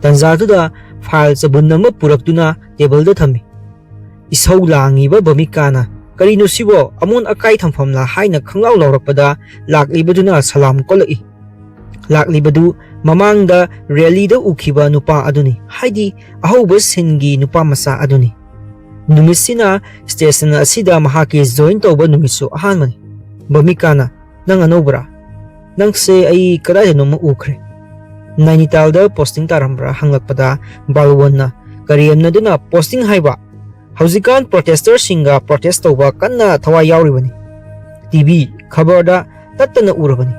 ꯇꯟꯖꯥꯗꯨꯗ ꯐꯥꯏꯜ ꯆꯕꯨꯟ ꯑꯃ ꯄꯨꯔꯛꯇꯨꯅ ꯇꯦꯕꯜꯗ ꯊꯝꯃꯤ꯫ ꯏꯁꯧ ꯂꯥꯡꯉꯤꯕ ꯚꯃꯤꯀꯥꯅ, "ꯀꯔꯤꯅꯣ ꯁꯤꯕꯣ? ꯑꯃꯣꯠ ꯑꯀꯥꯏ ꯊꯝꯐꯝꯂꯥ?" ꯍꯥꯏꯅ ꯈꯪꯂꯥꯎ ꯂꯥꯎꯔꯛꯄꯗ ꯂꯥꯛꯂꯤꯕꯗꯨꯅ ꯁꯂꯥꯝ ꯀꯣꯜꯂꯛꯏ꯫ ꯂꯥꯛꯂꯤꯕꯗꯨ ꯃꯃꯥꯡꯗ ꯔꯦꯂꯤꯗ ꯎꯈꯤꯕ ꯅꯨꯄꯥ ꯑꯗꯨꯅꯤ, ꯍꯥꯏꯗꯤ ꯑꯍꯧꯕ ꯁꯤꯟꯒꯤ ꯅꯨꯄꯥ ꯃꯆꯥ ꯑꯗꯨꯅꯤ꯫ ꯅꯨꯃꯤꯠꯁꯤꯅ ꯁ꯭ꯇꯦꯁꯟ ꯑꯁꯤꯗ ꯃꯍꯥꯛꯀꯤ ꯖꯣꯏꯟ ꯇꯧꯕ ꯅꯨꯃꯤꯠꯁꯨ ꯑꯍꯥꯟꯕꯅꯤ꯫ ꯚꯃꯤꯀꯥꯅ, "ꯅꯪ ꯑꯅꯧꯕꯔꯥ? ꯅꯪꯁꯦ ꯑꯩ ꯀꯗꯥꯏꯗꯅꯣꯃ ꯎꯈ꯭ꯔꯦ꯫ ꯅꯥꯏꯅꯤꯇꯥꯜꯗ ꯄꯣꯁꯇꯤꯡ ꯇꯥꯔꯝꯕ꯭ꯔꯥ?" ꯍꯪꯂꯛꯄꯗ ꯕꯥꯜꯋꯟꯅ ꯀꯔꯦꯝꯅꯗꯨꯅ, "ꯄꯣꯁꯇꯤꯡ ꯍꯥꯏꯕ? ꯍꯧꯖꯤꯛꯀꯥꯟ ꯄ꯭ꯔꯣꯇꯦꯁꯇꯔꯁꯤꯡꯒ ꯄ꯭ꯔꯣꯇꯦꯁ ꯇꯧꯕ ꯀꯟꯅ ꯊꯋꯥꯏ ꯌꯥꯎꯔꯤꯕꯅꯤ꯫ ꯇꯤꯚꯤ, ꯈꯕꯔꯗ ꯇꯠꯇꯅ ꯎꯔꯕꯅꯤ꯫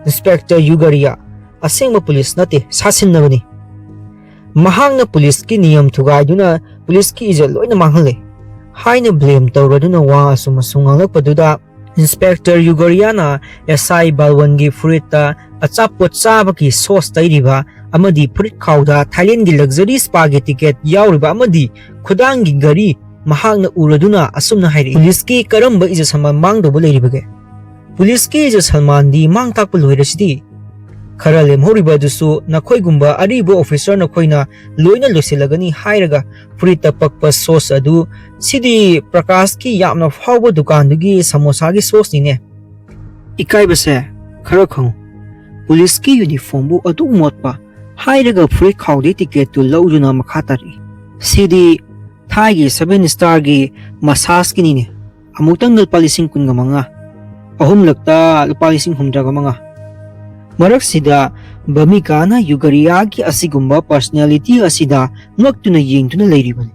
ꯏꯟꯁꯄꯦꯛꯇꯔ ꯌꯨꯒꯔꯤꯌꯥ ꯑꯁꯦꯡꯕ ꯄꯨꯂꯤꯁ ꯅꯠꯇꯦ, ꯁꯥꯁꯤꯟꯅꯕꯅꯤ꯫ ꯃꯍꯥꯛꯅ ꯄꯨꯂꯤꯁꯀꯤ ꯅꯤꯌꯝ ꯊꯨꯒꯥꯏꯗꯨꯅ ꯄꯨꯂꯤꯁꯀꯤ ꯏꯖꯠ ꯂꯣꯏꯅ ꯃꯥꯡꯍꯜꯂꯦ" ꯍꯥꯏꯅ ꯕ꯭ꯂꯦꯝ ꯇꯧꯔꯗꯨꯅ ꯋꯥ ꯑꯁꯨꯝ ꯑꯁꯨꯝ ꯉꯥꯡꯂꯛꯄꯗꯨꯗ ꯏꯟꯁꯄꯦꯛꯇꯔ ꯌꯨꯒꯔꯤꯌꯥꯅ ꯑꯦꯁ ꯑꯥꯏ ꯕꯥꯜꯋꯟꯒꯤ ꯐꯨꯔꯤꯠꯇ ꯑꯆꯥꯄꯣꯠ ꯆꯥꯕꯒꯤ ꯁꯣꯁ ꯇꯩꯔꯤꯕ ꯑꯃꯗꯤ ꯐꯨꯔꯤꯠ ꯈꯥꯎꯗ ꯊꯥꯏꯂꯦꯟꯒꯤ ꯂꯛꯖꯔꯤ ꯁ꯭ꯄꯥꯒꯤ ꯇꯤꯀꯦꯠ ꯌꯥꯎꯔꯤꯕ ꯑꯃꯗꯤ ꯈꯨꯗꯥꯡꯒꯤ ꯘꯔꯤ ꯃꯍꯥꯛꯅ ꯎꯔꯗꯨꯅ ꯑꯁꯨꯝꯅ ꯍꯥꯏꯔꯛꯏ, "ꯄꯨꯂꯤꯁꯀꯤ ꯀꯔꯝꯕ ꯏꯖꯠ ꯁꯟꯃꯥꯟ ꯃꯥꯡꯗꯧꯕ ꯂꯩꯔꯤꯕꯒꯦ? ꯄꯨꯂꯤꯁꯀꯤ ꯏꯖꯠ ꯁꯟꯃꯥꯟꯗꯤ ꯃꯥꯡ ꯇꯥꯛꯄ ꯂꯣꯏꯔꯁꯤꯗꯤ꯫ ꯈꯔ ꯂꯦꯝꯍꯧꯔꯤꯕ ꯑꯗꯨꯁꯨ ꯅꯈꯣꯏꯒꯨꯝꯕ ꯑꯔꯤꯕ ꯑꯣꯐꯤꯁꯔ ꯅꯈꯣꯏꯅ ꯂꯣꯏꯅ ꯂꯣꯏꯁꯤꯜꯂꯒꯅꯤ" ꯍꯥꯏꯔꯒ ꯐꯨꯔꯤꯠꯇ ꯄꯛꯄ ꯁꯣꯁ ꯑꯗꯨ, "ꯁꯤꯗꯤ ꯄ꯭ꯔꯀꯥꯁꯀꯤ ꯌꯥꯝꯅ ꯐꯥꯎꯕ ꯗꯨꯀꯥꯟꯗꯨꯒꯤ ꯁꯃꯣꯁꯥꯒꯤ ꯁꯣꯁꯅꯤꯅꯦ꯫ ꯏꯀꯥꯏꯕꯁꯦ ꯈꯔ ꯈꯪꯉꯨ꯫ ꯄꯨꯂꯤꯁꯀꯤ ꯌꯨꯅꯤꯐꯣꯔꯝꯕꯨ ꯑꯗꯨꯛ ꯃꯣꯠꯄ" ꯍꯥꯏꯔꯒ ꯐꯨꯔꯤꯠ ꯈꯥꯎꯗꯩ ꯇꯤꯀꯦꯠꯇꯨ ꯂꯧꯗꯨꯅ ꯃꯈꯥ ꯇꯥꯔꯛꯏ, "ꯁꯤꯗꯤ ꯊꯥꯏꯒꯤ ꯁꯚꯦꯟ ꯁ꯭ꯇꯥꯔꯒꯤ ꯃꯁꯥꯖꯀꯤꯅꯤꯅꯦ꯫ ꯑꯃꯨꯛꯇꯪꯗ ꯂꯨꯄꯥ ꯂꯤꯁꯤꯡ ꯀꯨꯟꯒ ꯃꯉꯥ, ꯑꯍꯨꯝꯂꯛꯇ ꯂꯨꯄꯥ ꯂꯤꯁꯤꯡ ꯍꯨꯝꯗ꯭ꯔꯥꯒ ꯃꯉꯥ"꯫ ꯃꯔꯛꯁꯤꯗ ꯚꯃꯤꯀꯥꯅ ꯌꯨꯒꯔꯤꯌꯥꯒꯤ ꯑꯁꯤꯒꯨꯝꯕ ꯄꯔꯁꯅꯦꯂꯤꯇꯤ ꯑꯁꯤꯗ ꯉꯛꯇꯨꯅ ꯌꯦꯡꯗꯨꯅ ꯂꯩꯔꯤꯕꯅꯤ꯫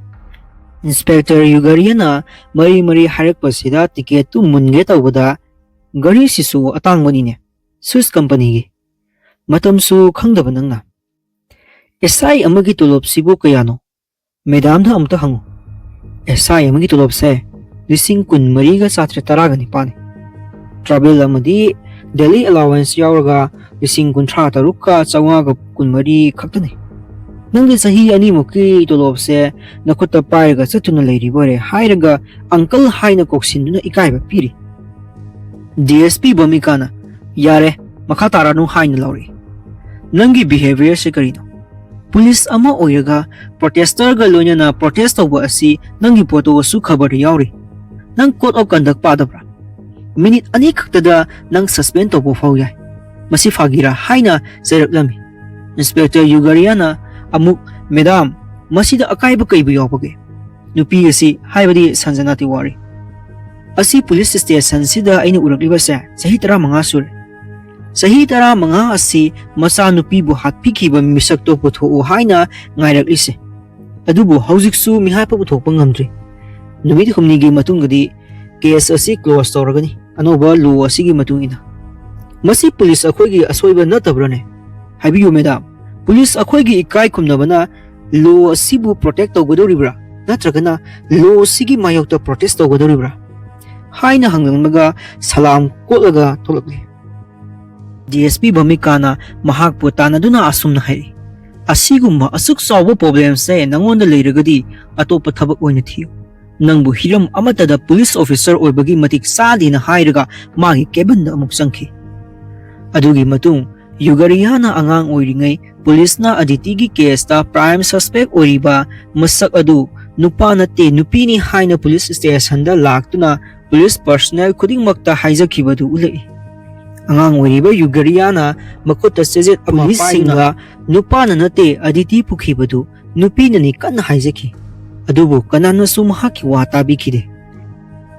ꯏꯟꯁꯄꯦꯛꯇꯔ ꯌꯨꯒꯔꯤꯌꯥꯅ ꯃꯔꯤ ꯃꯔꯤ ꯍꯥꯏꯔꯛꯄꯁꯤꯗ ꯇꯤꯀꯦꯠꯇꯨ ꯃꯨꯟꯒꯦ ꯇꯧꯕꯗ, "ꯘꯔꯤꯁꯤꯁꯨ ꯑꯇꯥꯡꯕꯅꯤꯅꯦ, ꯁ꯭ꯋꯤꯁ ꯀꯝꯄꯅꯤꯒꯤ꯫ ꯃꯇꯝꯁꯨ ꯈꯪꯗꯕ ꯅꯪꯅ꯫ ꯑꯦꯁ ꯑꯥꯏ ꯑꯃꯒꯤ ꯇꯣꯂꯣꯞꯁꯤꯕꯨ ꯀꯌꯥꯅꯣ? ꯃꯦꯗꯥꯝꯗ ꯑꯃꯨꯛꯇ ꯍꯪꯉꯨ꯫ ꯑꯦꯁ ꯑꯥꯏ ꯑꯃꯒꯤ ꯇꯣꯂꯣꯞꯁꯦ ꯂꯤꯁꯤꯡ ꯀꯨꯟꯃꯔꯤꯒ ꯆꯥꯇ꯭ꯔꯦꯠ ꯇꯔꯥꯒ ꯅꯤꯄꯥꯜꯅꯤ꯫ ꯇ꯭ꯔꯥꯚꯦꯜ ꯑꯃꯗꯤ ꯗꯦꯂꯤ ꯑꯦꯂꯥꯋꯦꯟꯁ ꯌꯥꯎꯔꯒ ꯂꯤꯁꯤꯡ ꯀꯨꯟꯊ꯭ꯔꯥ ꯇꯔꯨꯛꯀ ꯆꯥꯝꯃꯉꯥꯒ ꯀꯨꯟꯃꯔꯤ ꯈꯛꯇꯅꯤ꯫ ꯅꯪꯒꯤ ꯆꯍꯤ ꯑꯅꯤꯃꯨꯛꯀꯤ ꯇꯣꯂꯣꯞꯁꯦ ꯅꯈꯨꯠꯇ ꯄꯥꯏꯔꯒ ꯆꯠꯇꯨꯅ ꯂꯩꯔꯤꯕ ꯑꯣꯏꯔꯦ" ꯍꯥꯏꯔꯒ ꯑꯪꯀꯜ ꯍꯥꯏꯅ ꯀꯧꯁꯤꯟꯗꯨꯅ ꯏꯀꯥꯏꯕ ꯄꯤꯔꯤ꯫ ꯗꯤ ꯑꯦꯁ ꯄꯤ ꯚꯃꯤꯀꯥꯅ, "ꯌꯥꯔꯦ, ꯃꯈꯥ ꯇꯥꯔꯅꯨ" ꯍꯥꯏꯅ ꯂꯥꯎꯔꯛꯏ꯫ "ꯅꯪꯒꯤ behaviour ꯁꯦ ꯀꯔꯤꯅꯣ? ꯄꯨꯂꯤꯁ ꯑꯃ ꯑꯣꯏꯔꯒ protester ꯒ ꯂꯣꯏꯅꯅ protest ꯇꯧꯕ ꯑꯁꯤ ꯅꯪꯒꯤ photo ꯁꯨ ꯈꯕꯔꯗ ꯌꯥꯎꯔꯤ꯫ ꯅꯪ code of conduct ꯄꯥꯗꯕ꯭ꯔꯥ? ꯃꯤꯅꯤꯠ ꯑꯅꯤ ꯈꯛꯇꯗ ꯅꯪ suspend ꯇꯧꯕ ꯐꯥꯎ ꯌꯥꯏ꯫ ꯃꯁꯤ ꯐꯥꯒꯤꯔꯥ?" ꯍꯥꯏꯅ ꯆꯩꯔꯛꯂꯝꯃꯤ꯫ ꯏꯟꯁꯄꯦꯛꯇꯔ ꯌꯨꯒꯔꯤꯌꯥꯅ ꯑꯃꯨꯛ, "ꯃꯦꯗꯥꯝ, ꯃꯁꯤꯗ ꯑꯀꯥꯏꯕ ꯀꯩꯕꯨ ꯌꯥꯎꯕꯒꯦ? ꯅꯨꯄꯤ ꯑꯁꯤ, ꯍꯥꯏꯕꯗꯤ ꯁꯟꯖꯅꯥ ꯇꯤꯋꯥꯔꯤ ꯑꯁꯤ ꯄꯨꯂꯤꯁ ꯁ꯭ꯇꯦꯁꯟꯁꯤꯗ ꯑꯩꯅ ꯎꯔꯛꯂꯤꯕꯁꯦ ꯆꯍꯤ ꯇꯔꯥꯃꯉꯥ ꯁꯨꯔꯦ꯫ ꯆꯍꯤ ꯇꯔꯥꯃꯉꯥ ꯑꯁꯤ ꯃꯆꯥꯅꯨꯄꯤꯕꯨ ꯍꯥꯠꯄꯤꯈꯤꯕ ꯃꯤꯁꯛꯇꯣ ꯄꯨꯊꯣꯛꯎ ꯍꯥꯏꯅ ꯉꯥꯏꯔꯛꯂꯤꯁꯦ꯫ ꯑꯗꯨꯕꯨ ꯍꯧꯖꯤꯛꯁꯨ ꯃꯤꯍꯥꯠꯄ ꯄꯨꯊꯣꯛꯄ ꯉꯝꯗ꯭ꯔꯤ꯫ ꯅꯨꯃꯤꯠ ꯍꯨꯝꯅꯤꯒꯤ ꯃꯇꯨꯡꯗꯗꯤ case ꯑꯁꯤ close ꯇꯧꯔꯒꯅꯤ, ꯑꯅꯧꯕ law ꯑꯁꯤꯒꯤ ꯃꯇꯨꯡ ꯏꯟꯅ꯫ ꯃꯁꯤ ꯄꯨꯂꯤꯁ ꯑꯩꯈꯣꯏꯒꯤ ꯑꯁꯣꯏꯕ ꯅꯠꯇꯕ꯭ꯔꯅꯦ? ꯍꯥꯏꯕꯤꯌꯨ ꯃꯦꯗꯥꯝ, ꯄꯨꯂꯤꯁ ꯑꯩꯈꯣꯏꯒꯤ ꯏꯀꯥꯏ ꯈꯨꯝꯅꯕꯅ law ꯑꯁꯤꯕꯨ protect ꯇꯧꯒꯗꯧꯔꯤꯕ꯭ꯔꯥ, ꯅꯠꯇ꯭ꯔꯒꯅ law ꯑꯁꯤꯒꯤ ꯃꯥꯌꯣꯛꯇ protest ꯇꯧꯒꯗꯧꯔꯤꯕ꯭ꯔꯥ?" ꯍꯥꯏꯅ ꯍꯪꯂꯝꯂꯒ ꯁꯂꯥꯝ ꯀꯣꯠꯂꯒ ꯊꯣꯛꯂꯛꯂꯤ꯫ ꯗꯤ ꯑꯦꯁ ꯄꯤ ꯚꯃꯤꯀꯥꯅ ꯃꯍꯥꯛꯄꯨ ꯇꯥꯟꯅꯗꯨꯅ ꯑꯁꯨꯝꯅ ꯍꯥꯏꯔꯤ, "ꯑꯁꯤꯒꯨꯝꯕ ꯑꯁꯨꯛ ꯆꯥꯎꯕ problem ꯁꯦ ꯅꯉꯣꯟꯗ ꯂꯩꯔꯒꯗꯤ ꯑꯇꯣꯞꯄ ꯊꯕꯛ ꯑꯣꯏꯅ ꯊꯤꯌꯨ꯫ ꯅꯪꯕꯨ ꯍꯤꯔꯝ ꯑꯃꯠꯇꯗ ꯄꯨꯂꯤꯁ ꯑꯣꯐꯤꯁꯔ ꯑꯣꯏꯕꯒꯤ ꯃꯇꯤꯛ ꯆꯥꯗꯦꯅ" ꯍꯥꯏꯔꯒ ꯃꯥꯒꯤ cabin ꯗ ꯑꯃꯨꯛ ꯆꯪꯈꯤ꯫ ꯑꯗꯨꯒꯤ ꯃꯇꯨꯡ ꯌꯨꯒꯔꯤꯌꯥꯅ ꯑꯉꯥꯡ ꯑꯣꯏꯔꯤꯉꯩ ꯄꯨꯂꯤꯁꯅ ꯑꯗꯤꯇꯤꯒꯤ case ꯇ prime suspect ꯑꯣꯏꯔꯤꯕ ꯃꯁꯛ ꯑꯗꯨ ꯅꯨꯄꯥ ꯅꯠꯇꯦ, ꯅꯨꯄꯤꯅꯤ ꯍꯥꯏꯅ ꯄꯨꯂꯤꯁ ꯁ꯭ꯇꯦꯁꯟꯗ ꯂꯥꯛꯇꯨꯅ ꯄꯨꯂꯤꯁ personnel ꯈꯨꯗꯤꯡꯃꯛꯇ ꯍꯥꯏꯖꯈꯤꯕꯗꯨ ꯎꯠꯂꯛꯏ꯫ ꯑꯉꯥꯡ ꯑꯣꯏꯔꯤꯕ ꯌꯨꯒꯔꯤꯌꯥꯅ ꯃꯈꯨꯠꯇ ꯆꯦꯖꯦꯠ ꯑꯃ ꯄꯨꯂꯤꯁꯁꯤꯡꯅ ꯄꯥꯏꯗꯨꯅ ꯅꯨꯄꯥꯅ ꯅꯠꯇꯦ ꯑꯗꯤꯇꯤ ꯄꯨꯈꯤꯕꯗꯨ ꯅꯨꯄꯤꯅꯅꯤ ꯀꯟꯅ ꯍꯥꯏꯖꯈꯤ꯫ ꯑꯗꯨꯕꯨ ꯀꯅꯥꯅꯁꯨ ꯃꯍꯥꯛꯀꯤ ꯋꯥ ꯇꯥꯕꯤꯈꯤꯗꯦ꯫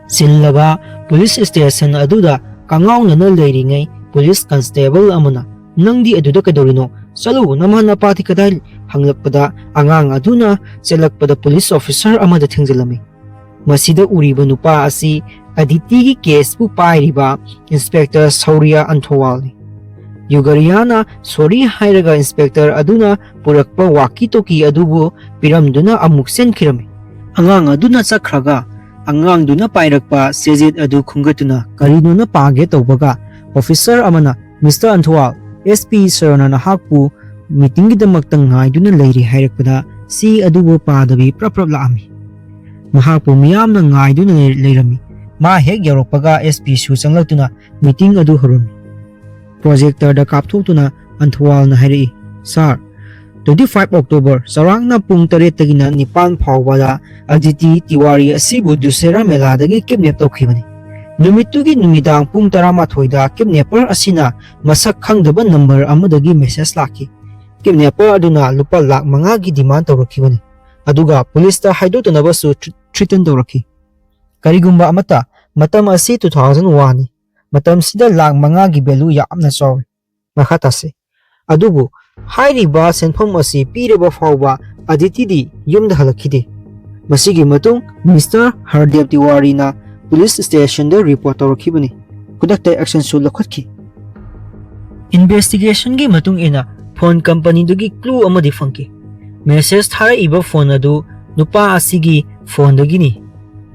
ꯆꯤꯜꯂꯕ ꯄꯨꯂꯤꯁ ꯁ꯭ꯇꯦꯁꯟ ꯑꯗꯨꯗ ꯀꯉꯥꯎꯅꯅ ꯂꯩꯔꯤꯉꯩ ꯄꯨꯂꯤꯁ ꯀꯟꯁꯇꯦꯕꯜ ꯑꯃꯅ, "ꯅꯪꯗꯤ ꯑꯗꯨꯗ ꯀꯩꯗꯧꯔꯤꯅꯣ? ꯆꯠꯂꯨ, ꯅꯃꯥ ꯅꯄꯥꯗꯤ ꯀꯗꯥꯏ?" ꯍꯪꯂꯛꯄꯗ, ꯑꯉꯥꯡ ꯑꯗꯨꯅ ꯆꯦꯜꯂꯛꯄꯗ ꯄꯨꯂꯤꯁ ꯑꯣꯐꯤꯁꯔ ꯑꯃꯗ ꯊꯦꯡꯖꯤꯜꯂꯝꯃꯤ꯫ ꯃꯁꯤꯗ ꯎꯔꯤꯕ ꯅꯨꯄꯥ ꯑꯁꯤ ꯑꯗꯤꯇꯤꯒꯤ case ꯄꯨ ꯄꯥꯏꯔꯤꯕ ꯏꯟꯁꯄꯦꯛꯇꯔ ꯁꯧꯔꯤꯌꯥ ꯑꯟꯊꯣꯋꯥꯜꯅꯤ꯫ ꯌꯨꯒꯔꯤꯌꯥꯅ sorry ꯍꯥꯏꯔꯒ ꯏꯟꯁꯄꯦꯛꯇꯔ ꯑꯗꯨꯅ ꯄꯨꯔꯛꯄ walkie talkie ꯑꯗꯨꯕꯨ ꯄꯤꯔꯝꯗꯨꯅ ꯑꯃꯨꯛ ꯆꯦꯟꯈꯤꯔꯝꯃꯤ꯫ ꯑꯉꯥꯡ ꯑꯗꯨꯅ ꯆꯠꯈ꯭ꯔꯒ, ꯑꯉꯥꯡꯗꯨꯅ ꯄꯥꯏꯔꯛꯄ ꯆꯦꯖꯦꯠ ꯑꯗꯨ ꯈꯨꯝꯒꯠꯇꯨꯅ ꯀꯔꯤꯅꯣꯅ ꯄꯥꯒꯦ ꯇꯧꯕꯒ, ꯑꯣꯐꯤꯁꯔ ꯑꯃꯅ, "ꯃꯤꯁꯇꯔ ꯑꯟꯊꯣꯋꯥꯜ, ꯑꯦꯁ ꯄꯤ ꯁꯔꯅ ꯅꯍꯥꯛꯄꯨ meeting ꯒꯤꯗꯃꯛꯇ ꯉꯥꯏꯗꯨꯅ ꯂꯩꯔꯤ" ꯍꯥꯏꯔꯛꯄꯗ, ꯆꯦ ꯑꯗꯨꯕꯨ ꯄꯥꯗꯕꯤ ꯄ꯭ꯔꯞ ꯄ꯭ꯔꯞ ꯂꯥꯛꯑꯝꯃꯤ꯫ ꯃꯍꯥꯛꯄꯨ ꯃꯤꯌꯥꯝꯅ ꯉꯥꯏꯗꯨꯅ ꯂꯩ-, ꯂꯩꯔꯝꯃꯤ꯫ ꯃꯥ ꯍꯦꯛ ꯌꯧꯔꯛꯄꯒ, ꯑꯦꯁ ꯄꯤ ꯁꯨ ꯆꯪꯂꯛꯇꯨꯅ meeting ꯑꯗꯨ ꯍꯧꯔꯝꯃꯤ꯫ Projector ꯗ ꯀꯥꯞꯊꯣꯛꯇꯨꯅ ꯑꯟꯊꯋꯥꯜꯅ ꯍꯥꯏꯔꯛꯏ, "ꯁꯥꯔ, twenty five October ꯆꯥꯎꯔꯥꯛꯅ ꯄꯨꯡ ꯇꯔꯦꯠꯇꯒꯤꯅ ꯅꯤꯄꯥꯟ ꯐꯥꯎꯕꯗ ꯑꯗꯤꯇꯤ ꯇꯤꯋꯥꯔꯤ ꯑꯁꯤꯕꯨ ꯗꯨꯁꯦꯔꯥ ꯃꯦꯂꯥꯗꯒꯤ ꯀꯤꯗꯅꯦꯞ ꯇꯧꯈꯤꯕꯅꯤ꯫ ꯅꯨꯃꯤꯠꯇꯨꯒꯤ ꯅꯨꯃꯤꯗꯥꯡ ꯄꯨꯡ ꯇꯔꯥꯃꯥꯊꯣꯏꯗ ꯀꯤꯗꯅꯦꯄꯔ ꯑꯁꯤꯅ ꯃꯁꯛ ꯈꯪꯗꯕ ꯅꯝꯕꯔ ꯑꯃꯗꯒꯤ ꯃꯦꯁꯦꯖ ꯂꯥꯛꯈꯤ꯫ ꯀꯤꯗꯅꯦꯄꯔ ꯑꯗꯨꯅ ꯂꯨꯄꯥ ꯂꯥꯈ ꯃꯉꯥꯒꯤ ꯗꯤꯃꯥꯟ ꯇꯧꯔꯛꯈꯤꯕꯅꯤ꯫ ꯑꯗꯨꯒ ꯄꯨꯂꯤꯁꯇ ꯍꯥꯏꯗꯣꯛꯇꯅꯕꯁꯨ ꯊ꯭ꯔꯤ-, ꯊ꯭ꯔꯤꯇꯟ ꯇꯧꯔꯛꯈꯤ꯫ ꯀꯔꯤꯒꯨꯝꯕ ꯑꯃꯠꯇ, ꯃꯇꯝ ꯑꯁꯤ two thousand one ꯅꯤ꯫ ꯃꯇꯝꯁꯤꯗ ꯂꯥꯈ ꯃꯉꯥꯒꯤ ꯚꯦꯂꯨ ꯌꯥꯝꯅ ꯆꯥꯎꯏ꯫" ꯃꯈꯥ ꯇꯥꯁꯤ꯫ ꯑꯗꯨꯕꯨ ꯍꯥꯏꯔꯤꯕ ꯁꯦꯟꯐꯝ ꯑꯁꯤ ꯄꯤꯔꯕ ꯐꯥꯎꯕ ꯑꯗꯤꯇꯤꯗꯤ ꯌꯨꯝꯗ ꯍꯜꯂꯛꯈꯤꯗꯦ꯫ ꯃꯁꯤꯒꯤ ꯃꯇꯨꯡ ꯃꯤꯁꯇꯔ ꯍꯔꯗꯦꯕ ꯇꯤꯋꯥꯔꯤꯅ ꯄꯨꯂꯤꯁ ꯁ꯭ꯇꯦꯁꯟꯗ ꯔꯤꯄꯣꯔꯠ ꯇꯧꯔꯛꯈꯤꯕꯅꯤ꯫ ꯈꯨꯗꯛꯇ ꯑꯦꯛꯁꯟꯁꯨ ꯂꯧꯈꯠꯈꯤ꯫ ꯏꯟꯚꯦꯁꯇꯤꯒꯦꯁꯟꯒꯤ ꯃꯇꯨꯡ ꯏꯟꯅ ꯐꯣꯟ ꯀꯝꯄꯅꯤꯗꯨꯒꯤ ꯀ꯭ꯂꯨ ꯑꯃꯗꯤ ꯐꯪꯈꯤ꯫ ꯃꯦꯁꯦꯖ ꯊꯥꯔꯛꯏꯕ ꯐꯣꯟ ꯑꯗꯨ ꯅꯨꯄꯥ ꯑꯁꯤꯒꯤ ꯐꯣꯟꯗꯒꯤꯅꯤ꯫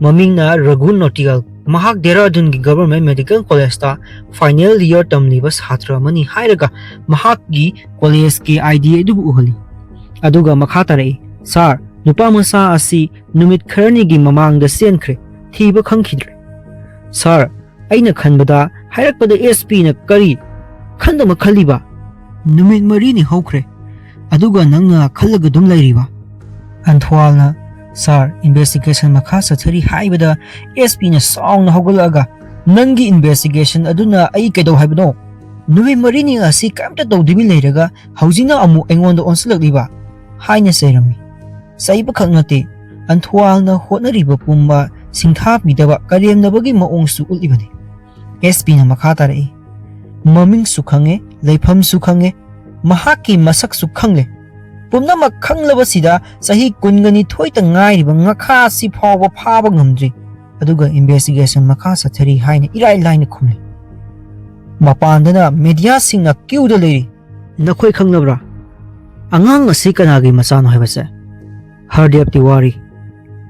ꯃꯃꯤꯡꯅ ꯔꯘꯨ ꯅꯣꯇꯤꯌꯥꯜ꯫ ꯃꯍꯥꯛ ꯗꯦꯔꯥꯗꯨꯟꯒꯤ ꯒꯚꯔꯟꯃꯦꯟꯠ ꯃꯦꯗꯤꯀꯦꯜ ꯀꯣꯂꯦꯖꯇ ꯐꯥꯏꯅꯦꯜ ꯏꯌꯔ ꯇꯝꯂꯤꯕ ꯁꯥꯇ꯭ꯔ ꯑꯃꯅꯤ ꯍꯥꯏꯔꯒ ꯃꯍꯥꯛꯀꯤ ꯀꯣꯂꯦꯖꯀꯤ ꯑꯥꯏ ꯗꯤ ꯑꯗꯨꯕꯨ ꯎꯍꯜꯂꯤ꯫ ꯑꯗꯨꯒ ꯃꯈꯥ ꯇꯥꯔꯛꯏ, "ꯁꯥꯔ, ꯅꯨꯄꯥ ꯃꯆꯥ ꯑꯁꯤ ꯅꯨꯃꯤꯠ ꯈꯔꯅꯤꯒꯤ ꯃꯃꯥꯡꯗ ꯆꯦꯟꯈ꯭ꯔꯦ꯫ ꯊꯤꯕ ꯈꯪꯈꯤꯗ꯭ꯔꯦ꯫ ꯁꯥꯔ, ꯑꯩꯅ ꯈꯟꯕꯗ ꯍꯥꯏꯔꯛꯄꯗ ꯑꯦꯁ ꯄꯤꯅ ꯀꯔꯤ ꯈꯟꯗꯕ ꯈꯜꯂꯤꯕ? ꯅꯨꯃꯤꯠ ꯃꯔꯤꯅꯤ ꯍꯧꯈ꯭ꯔꯦ, ꯑꯗꯨꯒ ꯅꯪꯅ ꯈꯜꯂꯒ ꯑꯗꯨꯝ ꯂꯩꯔꯤꯕ?" ꯑꯟꯊ꯭ꯋꯥꯜꯅ, "ꯁꯥꯔ, ꯏꯟꯚꯦꯁꯇꯤꯒꯦꯁꯟ ꯃꯈꯥ ꯆꯠꯊꯔꯤ" ꯍꯥꯏꯕꯗ ꯑꯦꯁ ꯄꯤꯅ ꯁꯥꯎꯅ ꯍꯧꯒꯠꯂꯛꯑꯒ, "ꯅꯪꯒꯤ ꯏꯟꯚꯦꯁꯇꯤꯒꯦꯁꯟ ꯑꯗꯨꯅ ꯑꯩ ꯀꯩꯗꯧ ꯍꯥꯏꯕꯅꯣ? ꯅꯨꯃꯤꯠ ꯃꯔꯤꯅꯤ ꯑꯁꯤ ꯀꯔꯤꯝꯇ ꯇꯧꯗꯕꯤ ꯂꯩꯔꯒ ꯍꯧꯖꯤꯛꯅ ꯑꯃꯨꯛ ꯑꯩꯉꯣꯟꯗ ꯑꯣꯟꯁꯤꯜꯂꯛꯂꯤꯕ?" ꯍꯥꯏꯅ ꯆꯩꯔꯝꯃꯤ꯫ ꯆꯩꯕ ꯈꯛ ꯅꯠꯇꯦ, ꯑꯟꯊ꯭ꯋꯥꯜꯅ ꯍꯣꯠꯅꯔꯤꯕ ꯄꯨꯝꯕ ꯁꯤꯡꯊꯥꯕꯤꯗꯕ, ꯀꯔꯦꯝꯅꯕꯒꯤ ꯃꯑꯣꯡꯁꯨ ꯎꯠꯂꯤꯕꯅꯤ꯫ ꯑꯦꯁ ꯄꯤꯅ ꯃꯈꯥ ꯇꯥꯔꯛꯏ, "ꯃꯃꯤꯡꯁꯨ ꯈꯪꯉꯦ, ꯂꯩꯐꯝꯁꯨ ꯈꯪꯉꯦ, ꯃꯍꯥꯛꯀꯤ ꯃꯁꯛꯁꯨ ꯈꯪꯂꯦ꯫ ꯄꯨꯝꯅꯃꯛ ꯈꯪꯂꯕꯁꯤꯗ ꯆꯍꯤ ꯀꯨꯟꯒ ꯅꯤꯊꯣꯏꯇ ꯉꯥꯏꯔꯤꯕ ꯉꯈꯥ ꯑꯁꯤ ꯐꯥꯎꯕ ꯐꯥꯕ ꯉꯝꯗ꯭ꯔꯤ, ꯑꯗꯨꯒ ꯏꯟꯚꯦꯁꯇꯤꯒꯦꯁꯟ ꯃꯈꯥ ꯆꯠꯊꯔꯤ" ꯍꯥꯏꯅ ꯏꯔꯥꯏ ꯂꯥꯏꯅ ꯈꯨꯝꯂꯤ꯫ ꯃꯄꯥꯟꯗꯅ ꯃꯦꯗꯤꯌꯥꯁꯤꯡꯅ ꯀ꯭ꯌꯨꯗ ꯂꯩꯔꯤ꯫ "ꯅꯈꯣꯏ ꯈꯪꯂꯕ꯭ꯔꯥ? ꯑꯉꯥꯡ ꯑꯁꯤ ꯀꯅꯥꯒꯤ ꯃꯆꯥꯅꯣ ꯍꯥꯏꯕꯁꯦ? ꯍꯔꯗꯦꯕ ꯇꯤꯋꯥꯔꯤ,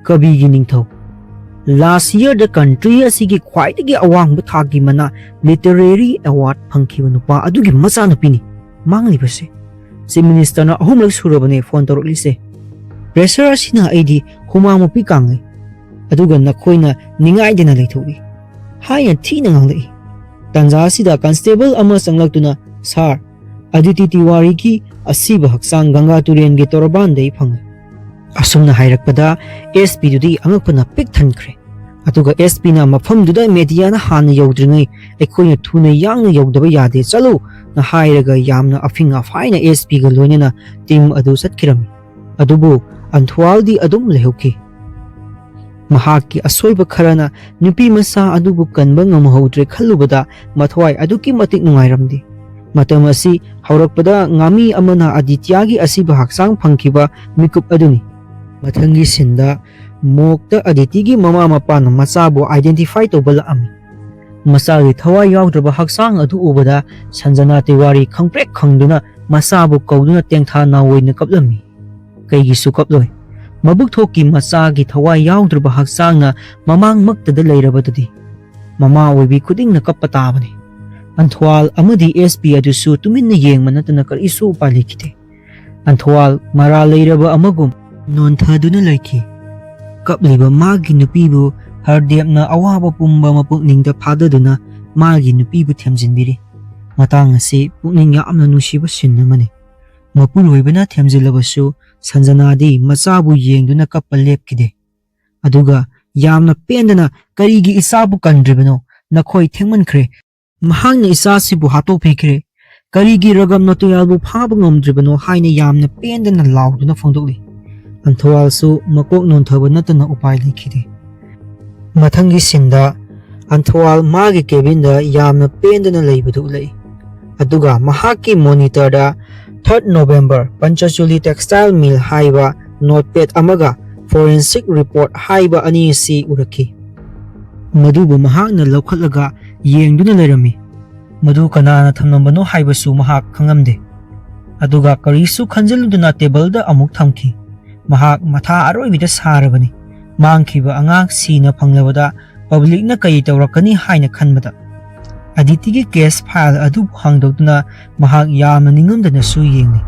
ꯀꯕꯤꯒꯤ ꯅꯤꯡꯊꯧ꯫ ꯂꯥꯁ ꯌꯔꯗ ꯀꯟꯇ꯭ꯔꯤ ꯑꯁꯤꯒꯤ ꯈ꯭ꯋꯥꯏꯗꯒꯤ ꯑꯋꯥꯡꯕ ꯊꯥꯛꯀꯤ ꯃꯅꯥ ꯂꯤꯇꯔꯦꯔꯤ ꯑꯦꯋꯥꯔꯗ ꯐꯪꯈꯤꯕ ꯅꯨꯄꯥ ꯑꯗꯨꯒꯤ ꯃꯆꯥꯅꯨꯄꯤꯅꯤ ꯃꯥꯡꯂꯤꯕꯁꯦ꯫ ꯆꯤꯐ ꯃꯤꯅꯤꯁꯇꯔꯅ ꯑꯍꯨꯝꯂꯛ ꯁꯨꯔꯕꯅꯦ ꯐꯣꯟ ꯇꯧꯔꯛꯂꯤꯁꯦ꯫ ꯄ꯭ꯔꯦꯁꯔ ꯑꯁꯤꯅ ꯑꯩꯗꯤ ꯍꯨꯃꯥꯡ ꯃꯨꯛꯄꯤ ꯀꯥꯡꯉꯤ꯫ ꯑꯗꯨꯒ ꯅꯈꯣꯏꯅ ꯅꯤꯡꯉꯥꯏꯗꯅ ꯂꯩꯊꯣꯛꯏ" ꯍꯥꯏꯅ ꯊꯤꯅ ꯉꯥꯡꯂꯛꯏ꯫ ꯇꯥꯟꯖꯥ ꯑꯁꯤꯗ ꯀꯟꯁꯇꯦꯕꯜ ꯑꯃ ꯆꯪꯂꯛꯇꯨꯅ, "ꯁꯥꯔ, ꯑꯗꯤꯇꯤ ꯇꯤꯋꯥꯔꯤꯒꯤ ꯑꯁꯤꯕ ꯍꯛꯆꯥꯡ ꯒꯪꯒꯥ ꯇꯨꯔꯦꯜꯒꯤ ꯇꯣꯔꯕꯥꯟꯗꯒꯤ ꯐꯪꯉꯤ꯫ ꯑꯁꯨꯝꯅ ꯍꯥꯏꯔꯛꯄꯗ ꯑꯦꯁ ꯄꯤꯗꯨꯗꯤ ꯑꯉꯛꯄꯅ ꯄꯤꯛ ꯊꯟꯈ꯭ꯔꯦ꯫ ꯑꯗꯨꯒ ꯑꯦꯁ ꯄꯤꯅ ꯃꯐꯝꯗꯨꯗ ꯃꯦꯗꯤꯌꯥꯅ ꯍꯥꯟꯅ ꯌꯧꯗ꯭ꯔꯤꯉꯩ ꯑꯩꯈꯣꯏꯅ ꯊꯨꯅ ꯌꯥꯡꯅ ꯌꯧꯗꯕ ꯌꯥꯗꯦ, ꯆꯠꯂꯨ ꯅ ꯍꯥꯏꯔꯒ ꯌꯥꯝꯅ ꯑꯐꯤꯡ ꯑꯐꯥꯏꯅ ꯑꯦꯁ ꯄꯤꯒ ꯂꯣꯏꯅꯅ ꯇꯤꯝ ꯑꯗꯨ ꯆꯠꯈꯤꯔꯝꯃꯤ꯫ ꯑꯗꯨꯕꯨ ꯑꯟꯊꯋꯥꯜꯗꯤ ꯑꯗꯨꯝ ꯂꯩꯍꯧꯈꯤ꯫ ꯃꯍꯥꯛꯀꯤ ꯑꯁꯣꯏꯕ ꯈꯔꯅ ꯅꯨꯄꯤ ꯃꯆꯥ ꯑꯗꯨꯕꯨ ꯀꯟꯕ ꯉꯝꯍꯧꯗ꯭ꯔꯦ ꯈꯜꯂꯨꯕꯗ ꯃꯊꯋꯥꯏ ꯑꯗꯨꯛꯀꯤ ꯃꯇꯤꯛ ꯅꯨꯡꯉꯥꯏꯔꯝꯗꯦ꯫ ꯃꯇꯝ ꯑꯁꯤ ꯍꯧꯔꯛꯄꯗ ꯉꯥꯃꯤ ꯑꯃꯅ ꯑꯗꯤꯇ꯭ꯌꯥꯒꯤ ꯑꯁꯤꯕ ꯍꯛꯆꯥꯡ ꯐꯪꯈꯤꯕ ꯃꯤꯀꯨꯞ ꯑꯗꯨꯅꯤ꯫ ꯃꯊꯪꯒꯤ ꯁꯤꯟꯗ ꯃꯣꯛꯇ ꯑꯗꯤꯇꯤꯒꯤ ꯃꯃꯥ ꯃꯄꯥꯅ ꯃꯆꯥꯕꯨ ꯑꯥꯏꯗꯦꯟꯇꯤꯐꯥꯏ ꯇꯧꯕ ꯂꯥꯛꯑꯝꯃꯤ꯫ ꯃꯆꯥꯒꯤ ꯊꯋꯥꯏ ꯌꯥꯎꯗ꯭ꯔꯕ ꯍꯛꯆꯥꯡ ꯑꯗꯨ ꯎꯕꯗ ꯁꯟꯖꯅꯥ ꯇꯤꯋꯥꯔꯤ ꯈꯪꯄ꯭ꯔꯦꯛ ꯈꯪꯗꯨꯅ ꯃꯆꯥꯕꯨ ꯀꯧꯗꯨꯅ ꯇꯦꯡꯊꯥ ꯅꯥꯑꯣꯏꯅ ꯀꯞꯂꯝꯃꯤ꯫ ꯀꯩꯒꯤꯁꯨ ꯀꯞꯂꯣꯏ? ꯃꯕꯨꯛ ꯊꯣꯛꯀꯤ ꯃꯆꯥꯒꯤ ꯊꯋꯥꯏ ꯌꯥꯎꯗ꯭ꯔꯕ ꯍꯛꯆꯥꯡꯅ ꯃꯃꯥꯡꯃꯛꯇꯗ ꯂꯩꯔꯕꯗꯨꯗꯤ꯫ ꯃꯃꯥ ꯑꯣꯏꯕꯤ ꯈꯨꯗꯤꯡꯅ ꯀꯞꯄ ꯇꯥꯕꯅꯤ꯫ ꯑꯟꯊ꯭ꯋꯥꯜ ꯑꯃꯗꯤ ꯑꯦꯁ ꯄꯤ ꯑꯗꯨꯁꯨ ꯇꯨꯃꯤꯟꯅ ꯌꯦꯡꯕ ꯅꯠꯇꯅ ꯀꯔꯤꯁꯨ ꯎꯄꯥꯏ ꯂꯩꯈꯤꯗꯦ꯫ ꯑꯟꯊ꯭ꯋꯥꯜ ꯃꯔꯥꯜ ꯂꯩꯔꯕ ꯑꯃꯒꯨꯝ ꯅꯣꯟꯊꯗꯨꯅ ꯂꯩꯈꯤ꯫ ꯀꯞꯂꯤꯕ ꯃꯥꯒꯤ ꯅꯨꯄꯤꯕꯨ ꯍꯔꯗꯦꯞꯅ ꯑꯋꯥꯕ ꯄꯨꯝꯕ ꯃꯄꯨꯛꯅꯤꯡꯗ ꯐꯥꯗꯗꯨꯅ ꯃꯥꯒꯤ ꯅꯨꯄꯤꯕꯨ ꯊꯦꯝꯖꯤꯟꯕꯤꯔꯤ꯫ ꯃꯇꯥꯡ ꯑꯁꯤ ꯄꯨꯛꯅꯤꯡ ꯌꯥꯝꯅ ꯅꯨꯡꯁꯤꯕ ꯁꯤꯟ ꯑꯃꯅꯤ꯫ ꯃꯄꯨꯔꯣꯏꯕꯅ ꯊꯦꯝꯖꯤꯜꯂꯕꯁꯨ ꯁꯟꯖꯅꯥꯗꯤ ꯃꯆꯥꯕꯨ ꯌꯦꯡꯗꯨꯅ ꯀꯞꯄ ꯂꯦꯞꯈꯤꯗꯦ꯫ ꯑꯗꯨꯒ ꯌꯥꯝꯅ ꯄꯦꯟꯗꯅ, "ꯀꯔꯤꯒꯤ ꯏꯆꯥꯕꯨ ꯀꯟꯗ꯭ꯔꯤꯕꯅꯣ? ꯅꯈꯣꯏ ꯊꯦꯡꯃꯟꯈ꯭ꯔꯦ꯫ ꯃꯍꯥꯛꯅ ꯏꯆꯥꯁꯤꯕꯨ ꯍꯥꯠꯇꯣꯛꯄꯤꯈ꯭ꯔꯦ꯫ ꯀꯔꯤꯒꯤ ꯔꯒꯝ ꯅꯇꯣꯌꯥꯜꯕꯨ ꯐꯥꯕ ꯉꯝꯗ꯭ꯔꯤꯕꯅꯣ?" ꯍꯥꯏꯅ ꯌꯥꯝꯅ ꯄꯦꯟꯗꯅ ꯂꯥꯎꯗꯨꯅ ꯐꯣꯡꯗꯣꯛꯂꯤ꯫ ꯑꯟꯊꯋꯥꯜꯁꯨ ꯃꯀꯣꯛ ꯅꯣꯟꯊꯕ ꯅꯠꯇꯅ ꯎꯄꯥꯏ ꯂꯩꯈꯤꯗꯦ꯫ ꯃꯊꯪꯒꯤ ꯁꯤꯟꯗ ꯑꯟꯊꯋꯥꯜ ꯃꯥꯒꯤ ꯀꯦꯕꯤꯟꯗ ꯌꯥꯝꯅ ꯄꯦꯟꯗꯅ ꯂꯩꯕꯗꯨ ꯎꯠꯂꯛꯏ꯫ ꯑꯗꯨꯒ ꯃꯍꯥꯛꯀꯤ ꯃꯣꯅꯤꯇꯔꯗ "Third November, Panchachuli Textile Mill" ꯍꯥꯏꯕ ꯅꯣꯠꯄꯦꯗ ꯑꯃꯒ "Forensic Report" ꯍꯥꯏꯕ ꯑꯅꯤ ꯑꯁꯤ ꯎꯔꯛꯈꯤ꯫ ꯃꯗꯨꯕꯨ ꯃꯍꯥꯛꯅ ꯂꯧꯈꯠꯂꯒ ꯌꯦꯡꯗꯨꯅ ꯂꯩꯔꯝꯃꯤ꯫ ꯃꯗꯨ ꯀꯅꯥꯅ ꯊꯝꯂꯝꯕꯅꯣ ꯍꯥꯏꯕꯁꯨ ꯃꯍꯥꯛ ꯈꯪꯂꯝꯗꯦ꯫ ꯑꯗꯨꯒ ꯀꯔꯤꯁꯨ ꯈꯟꯖꯤꯜꯂꯨꯗꯅ ꯇꯦꯕꯜꯗ ꯑꯃꯨꯛ ꯊꯝꯈꯤ꯫ ꯃꯍꯥꯛ ꯃꯊꯥ ꯑꯔꯣꯏꯕꯤꯗ ꯁꯥꯔꯕꯅꯤ꯫ ꯃꯥꯡꯈꯤꯕ ꯑꯉꯥꯡ ꯁꯤꯅ ꯐꯪꯂꯕꯗ ꯄꯕ꯭ꯂꯤꯛꯅ ꯀꯔꯤ ꯇꯧꯔꯛꯀꯅꯤ ꯍꯥꯏꯅ ꯈꯟꯕꯗ꯫ ꯑꯗꯤꯇꯤꯒꯤ ꯀꯦꯁ ꯐꯥꯏꯜ ꯑꯗꯨꯕꯨ ꯍꯥꯡꯗꯣꯛꯇꯨꯅ ꯃꯍꯥꯛ ꯌꯥꯝꯅ ꯅꯤꯡꯉꯝꯗꯅꯁꯨ ꯌꯦꯡꯂꯤ꯫